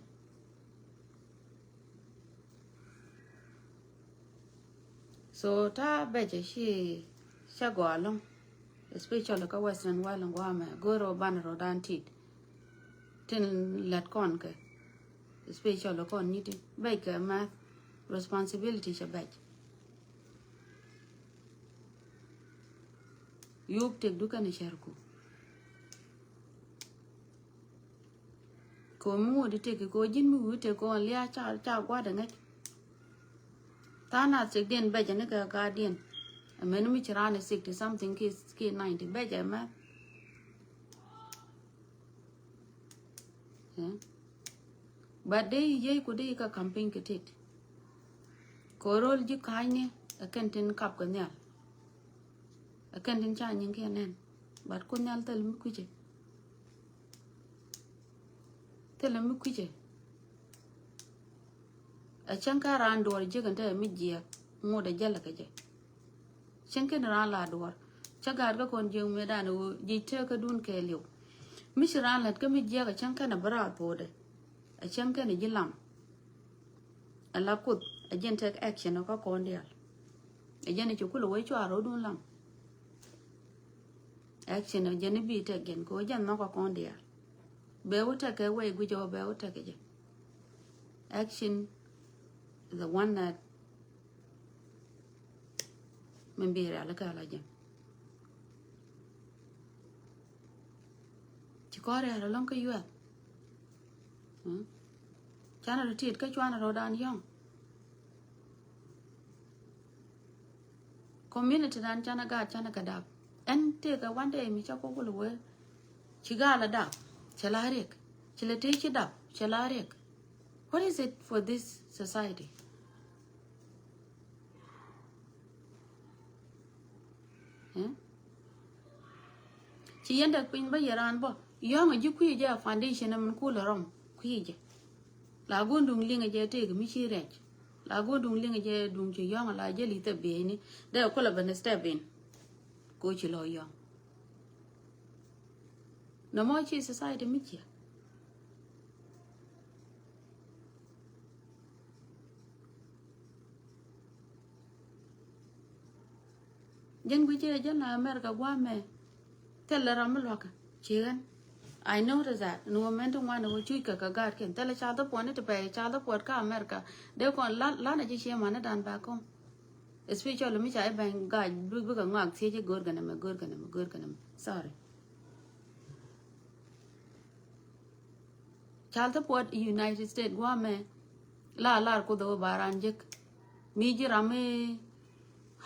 So ta bɛcɛ ci cɛ gɔaa loŋ, especially kä Western world in guamɛ go̱o̱r ɔ banɛ rɔ dan tit. Tin lät kɔn kɛ, especially kɔn nyiti bɛc kɛ math responsibility cɛ bɛc. Yup tek du kɛn cɛrku. Ko mi ŋut itek ko ji̱n mi wi̱i̱ tek ko lia ca ca gua̱dɛ ŋäc. Tha̱a̱ŋ na sixteen bɛcɛ ni kɛ guardian. Ɛmɛn mi ci raan ɛ sixty something ki ki ninety bɛcɛ mɛ. Eh? But dee yi yey ku dee yi ka campaign kɛ tet. Ko rol ji̱ ka̱a̱cni ɛ kɛn tin kap kɛ nhial. Ɛ kɛn tin ca nyiŋ kiɛ nɛn. But ku nhial thil mi kui̱cɛ. Thilɛ mi kui̱cɛ. Ɛ cäŋ kä raan duɔr jiäk ɛn te mi jiɛɛk ŋot ɛ jälɛ kɛ jɛ. Cäŋ kɛn raan la duɔr cä gaat kä kɔn jiäk mëëdan ɣöö ji̱ tëëkädun kɛɛliw. Mi ci raan lät kä mi jiɛɛk ɛ cäŋ kɛn ɛ bi raar puɔ̱ɔ̱dɛ. Ɛ cäŋ kɛn ɛ ji̱ lam. Ɛ la kuoth ɛ jɛn take action ɔ kä kɔn diaal. Ɛ jɛn ɛ ci kulɛ wee cua ro̱o̱dun lam. Action ɔ jɛn i̱ bi tɛk jɛn kɛ ɣöö jɛn nhɔk kä kɔn diaal. Bɛ wä tɛk kɛ wee guic ɔ bɛ wä tɛk kɛ jɛ. Action The one that min bi rial kä la jɛ. Ci kɔn rial alɔŋ kä yuɛth. Canɛ rɔ tit kä cuanɛ rɔ dan yɔŋ. Community dan canɛ gaat canɛ kɛ dap. Ɛn tëëkɛ one day mi ca kok wul wee. Ci gaa la dap cɛ la riɛk. Ci la tëë ci dap cɛ la riɛk. What is it for this society? Ci yɛn däk piny bä yɛ raan bä yɔ̱ŋ a ji̱ kui̱ jɛ a foundation min kulɛ rɔm kui̱ jɛ. La go̱o̱n duŋ liŋ jɛ tëëk mi ci rɛc. La go̱o̱n duŋ liŋ jɛ duŋ ci yɔ̱ŋ la jɛ li̱th a bieyni dee kulɛ ben step in. Ko ci lɔ yɔ̱ŋ. Nɔmɔ ci society mi ciɛ. Jɛn guic jɛ jɛn la America guamɛ. Thilɛ ram mi luakä ci ɣän. I notice that ni wä mɛn ti ŋuan ni wä cuc kɛ kɛ gaat kiɛn thilɛ ca dhä puɔt ni ti pɛy ca dhä puɔt kä America. Dee kɔn lan a ji̱ ciɛ mani dan back home. Especially mi ca i̱ bɛny gac bikɛ ŋɔak thiec i̱ go̱o̱r kɛnɛ mɛ go̱o̱r kɛnɛ mɛ go̱o̱r kɛnɛ mɛ sorry. Cal thä puɔt United States guamɛ la lar kuoth ɣöö ba ran jek. Mi ji̱ ram i̱,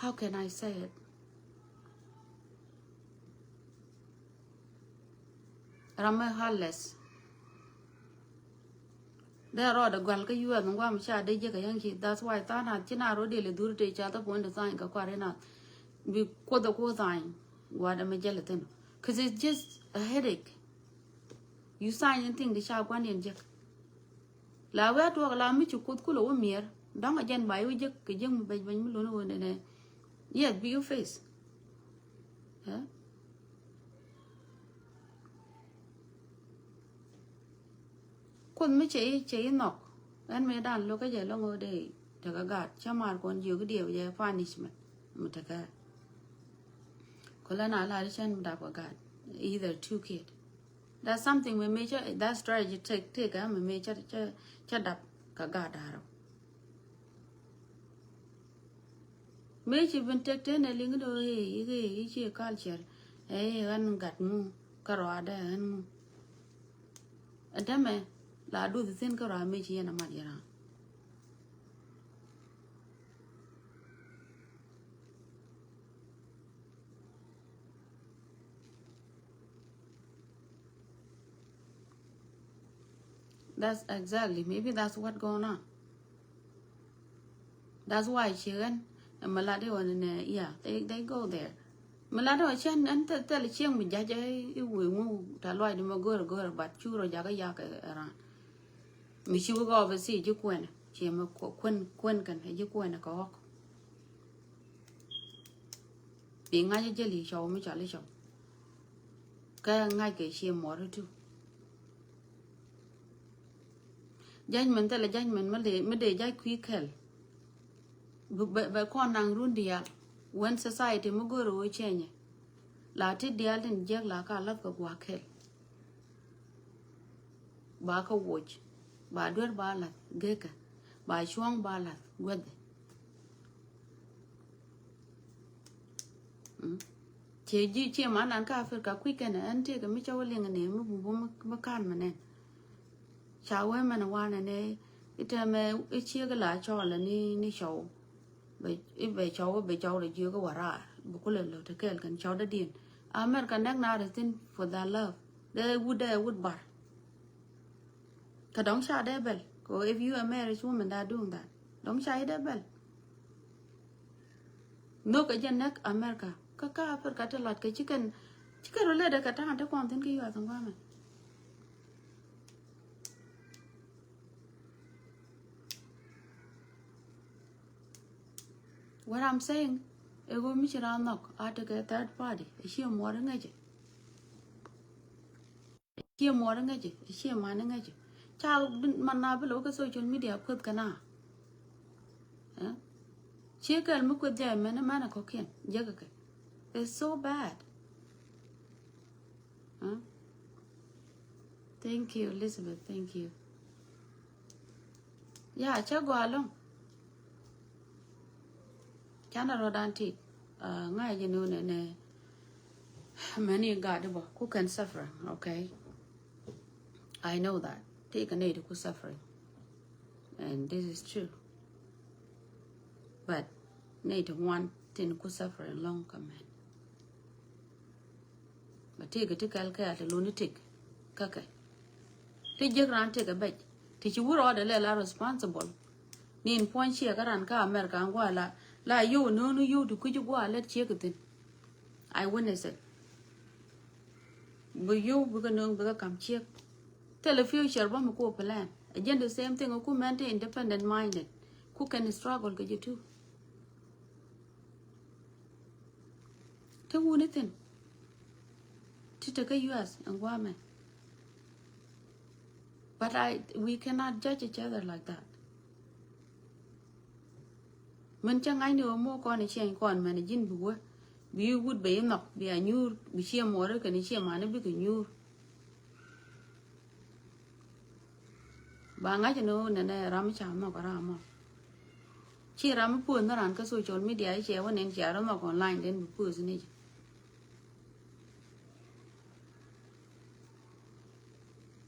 how can I say it? Ram i̱ heartless. Dee rɔɔdɛ gual kä yuɛth in guam ca dee jek a yäŋ ci that's why tha̱a̱ŋ nath ci na rɔ dee lɛ dhur tëë ca thä puɔn de tha̱a̱ŋ kɛ kuar in nath. Bi kuoth a kuoth tha̱a̱ŋ gua̱dɛ mɛ jɛl a thin. Cause it's just a headache. You sign in thing di ca gua̱n yɛn jek. La wee tuɔɔk la mi ci kuoth kulɛ wä miɛr dɔ̱ŋ a jɛn ba iwä jek kɛ jek mi bɛc bɛc mi luni wä nɛnɛ. Yes bi iwä face. Kuoth mi cɛ i̱ cɛ i̱ nhɔk ɛn mi dan lo̱k kä jɛ lɔŋ ɣöö dee tekɛ gaat cä mar kɔn jiök i̱ diɛw jɛ punishment mi tekɛ. Kɔ lɛ na lar i̱ cɛn mi dap kɛ gaat either two kid. That's something mi mi cä that strategy take take ɛ mi mi cä cä cä dap kɛ gaat da̱rä. Mëë ci bin tek ten ɛ liŋ i̱ do̱ ɣee i̱ ɣee i̱ ci culture ɛ i̱ ɣän gat ŋu kä rɔadɛ ɣän ŋu. Ɛ dämɛ la duth thi̱n kä rɔa mëë ci yɛn ɛ mat yɛ ra̱a̱ŋ. That's exactly. Maybe that's what going on. That's why ci ɣän ɛ mi lat i̱ ɣän nɛ yeah they they go there. Mi lat i̱ ɣän cän ɛn thil thil cieŋ mi ja̱c i̱ wee ŋu ta luac di ma go̱r go̱r but cu rɔ jakä yak ɛ ran. Mi ci wä gɔɔp ɛ si ji̱ kuɛnɛ ci mi kuɛn kuɛn kɛn ɛ ji̱ kuɛnɛ kɛ ɣɔk. Bi ŋa̱c a jäli cɔw mi cɔl i̱ cɔw. Kä ŋa̱c kɛ cie muɔr i̱ tu. Judgment thilɛ judgment mi dee mi dee judge kui̱ kɛl. Bɛ bɛ kɔn naŋ run diaal. When society mi go̱o̱r ɣöö change. La ti diaal tin jiäk la ka lath kɛ gua̱a̱k kɛl. Ba kä woc ba duer ba lath gekä ba cuɔ̱ŋ ba lath guädhi. Cie ji̱ cie man nan kä Africa kui̱ kɛnɛ ɛn tiekɛ mi cä wä liŋ ni mi bumbu mi kan mi nɛn. Ca wee mɛn wanɛ ni itɛmɛ iciek la cɔl ni ni cɔw. Bɛ cɔw bɛ cɔw rɛ jiök wä raar bɛ kulɛ lo̱t kɛɛl kɛn cɔw dädiɛn. America nɛk na rɛ thin for that love. Dee wut dee wut bar. Kä dɔ̱ŋ ca dee bɛl kɛ if you a marriage woman that doing that dɔ̱ŋ ca yi dee bɛl. Nhök ɛ jɛ näk America kä kä Africa ti lat kɛ ci kɛn ci kɛn rɔ lɛ dee kɛ ta̱a̱ŋ ti kɔn thin kä yuath in guamɛ. What I'm saying ɛ ɣöö mi ci raan nhɔk a tekɛ third party ɛ ci muɔr iŋäcɛ. Cie muɔr iŋäcɛ cie man iŋäcɛ. Ca man na bi lo̱k kä social media kueth kɛ na. Cie kɛl mi kueth jɛ mɛn mɛn kɔkiɛn jɛ kɛ kɛ. It's so bad. Thank you Elizabeth, thank you. Ya cä gɔaa loŋ. Canɛ rɔ dan ti ŋa̱ jɛ ni wunɛ nɛ mɛni gat bä ku kɛn suffering, okay? I know that. Ti kɛ nɛy ti ku suffering. And this is true. But nɛy ti ŋuan tin ku suffering lɔŋ kɛ mɛn. But ti kɛ ti kɛl kɛɛl ti luni tik kä kɛ. Ti jiäk ran ti kɛ bɛc ti ci wur ɔdɛ lɛ la responsible. Ni in puɔ̱ny ciɛ kä ran kä America ŋuan la la yow no̱o̱ŋ ni yow ti kui̱ci gua̱a̱ lät ciek ithin. I witness it. Bi yow bikɛ no̱o̱ŋ bikɛ kam ciek. Thilɛ future bä mi ku plan. Again the same thing ku mɛn ti independent minded. Ku kɛn struggle kɛ ji̱ too. Ti wuni thin. Ti te kä U S ɛn guamɛ. But I, we cannot judge each other like that. Min cä ŋa̱cni ɣöö mɔ kɔn i̱ ciɛny kɔn mɛn ji̱n bi wä bi wut bɛ i̱ nhɔk bi a nyuur bi ciɛ muɔri kɛn i̱ ciɛ mani bikɛ nyuur. Ba ŋa̱c ni ɣöö nɛnɛ ram i̱ ca nhɔk ram mɔ. Ci ram i̱ puɔth ni ran kä social media i̱ cɛ wä nɛn cia rɔ nhɔk online den bi puɔth ni jɛ.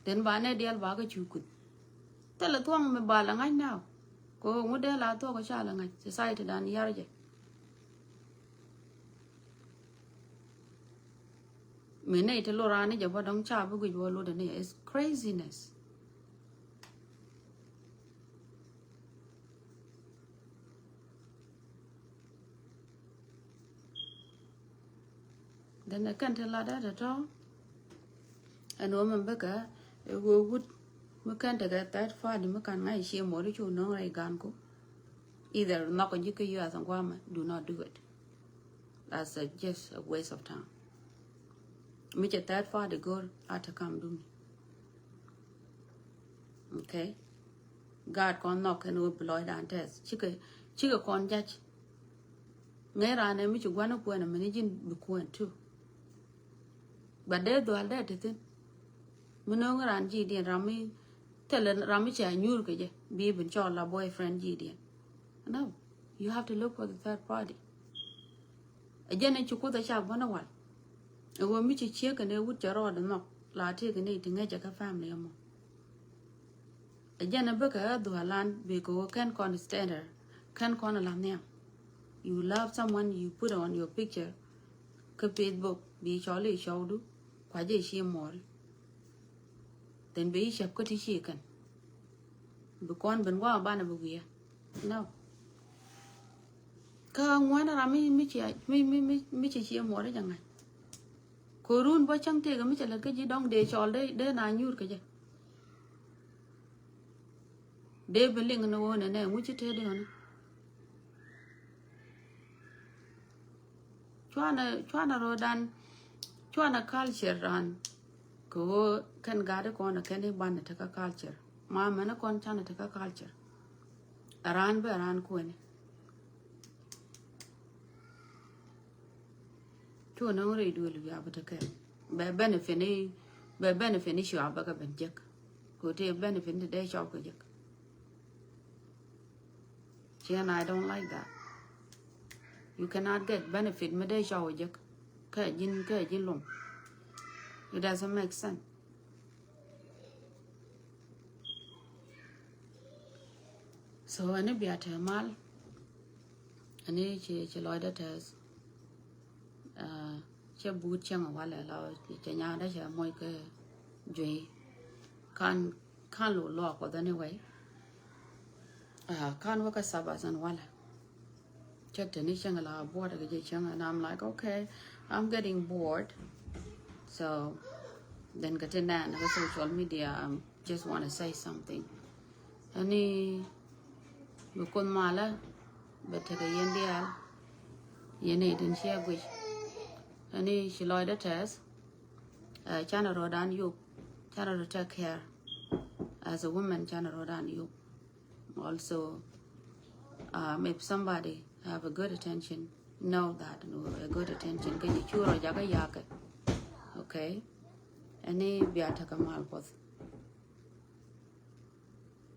Den ba nɛ diɛl ba kä cu kuth. Thilɛ thuɔ̱ŋ mi ba la ŋa̱c now. Ko ŋu dee la thuɔ̱k ca la ŋa̱c society dan yar jɛ. Mi nɛy ti lorani jɛ bä dɔ̱ŋ ca bi guic wä lotdɛ ni is craziness. Then ɛ kɛn ti lat dee tɔ̱tɔ̱. Ɛn ɣöö mɛn bikɛ ɛ ɣöö wut mi kɛn tekɛ third party mi kan ŋa̱c cie muɔri cu no̱o̱ŋ rɛy gan ku. Either nhɔk ji̱ kä U S ɛn guamɛ, do not do it. That's a, just a waste of time. Mi cɛ third party go̱r a te kam duni. Okay. Gaat kɔn nhɔk kɛn wä bi lɔcdan tɛth cikɛ, cikɛ kɔn jac. Ŋäc raan ɛ mi ci gua̱n kuɛn ɛ mini ji̱n bi kuɛn too. But dee dhual dee te thin. Mi no̱o̱ŋ raan ji̱ diɛn ram mi thilɛ ram mi ca nyuur kɛ jɛ bi bin cɔl la boyfriend ji̱ diɛn. No, you have to look for the third party. Ɛ jɛn ɛ ci kuoth ɛ cak bä ni wal. Ɛ ɣöö mi ci ciek kɛn ɛ wut cɛ rɔɔdɛ nhɔk la tëëk ni ti ŋäcɛ kä family ɛmɔ. Ɛ jɛn ɛ bikɛ ɣä dhualan bikɛ ɣöö kɛn kɔn standard kɛn kɔn ɛ la nhiam. You love someone, you put on your picture kä Facebook bi cɔl i̱ cɔwdu kua jɛ i̱ cie muɔɔri. Then bi i̱ cäp kä ti cie kɛn. Bi kɔn ben gua̱a̱ banɛ bi wiɛ. No. Kä ŋuan ram mi mi cia mi mi mi mi ci cie muɔri jɛ ŋa̱c. Ko run bä cäŋ tëëk mi cɛ lät kä ji̱ dɔ̱ŋ dee cɔl dee dee na nyuur kä jɛ. Dee bi liŋ ni wä nɛ nɛ ŋuci tëë dee ɣän. Cuanɛ cuanɛ ro̱o̱dan cuanɛ culture ran. Kɛ ɣöö kɛn gat ikɔn ɛ kɛn i̱ banɛ tekä culture ma mɛn ikɔn canɛ tekä culture. Ɛ ran bɛ ran kuɛni. Cu nɔŋ rɛy duël wiaa bä tekɛ bɛ benefit ni bɛ benefit ni cua bä kɛ ben jek. Kɛ ɣöö tëë benefit ni dee cɔw kɛ jek. Ci ɛn I don't like that. You cannot get benefit mi dee cɔw jek. Kä ji̱n kä ji̱n lom. It doesn't make sense. So ɛn i̱ bia te mal ɛn i̱ ci ci lɔcdä tɛth. Cɛ but cäŋ walɛ la cɛ nya̱a̱dä cɛ moc kɛ juey. Kan kan lo luak Kuɔth anyway. Kan wä kä Sabbath ɛn walɛ. Cɛ te ni cäŋ la buɔt kɛ jɛ cäŋ and I'm like, okay, I'm getting bored. So then kɛ ti nɛn kɛ social media, I just wanna say something. Ani bi Kuoth malä bɛ tekɛ yɛn diaal. Yɛn i̱ tin ciɛ guic. Ani ci lɔcdä tɛth. Canɛ rɔɔdan yop. Canɛ rɔ take care. As a woman canɛ rɔɔdan yop. Also, um, if somebody have a good attention, know that, no, a good attention kɛ ji̱ cu rɔ jakä yakɛ. Okay. Ɛn i̱ bia tekɛ mal Kuɔth.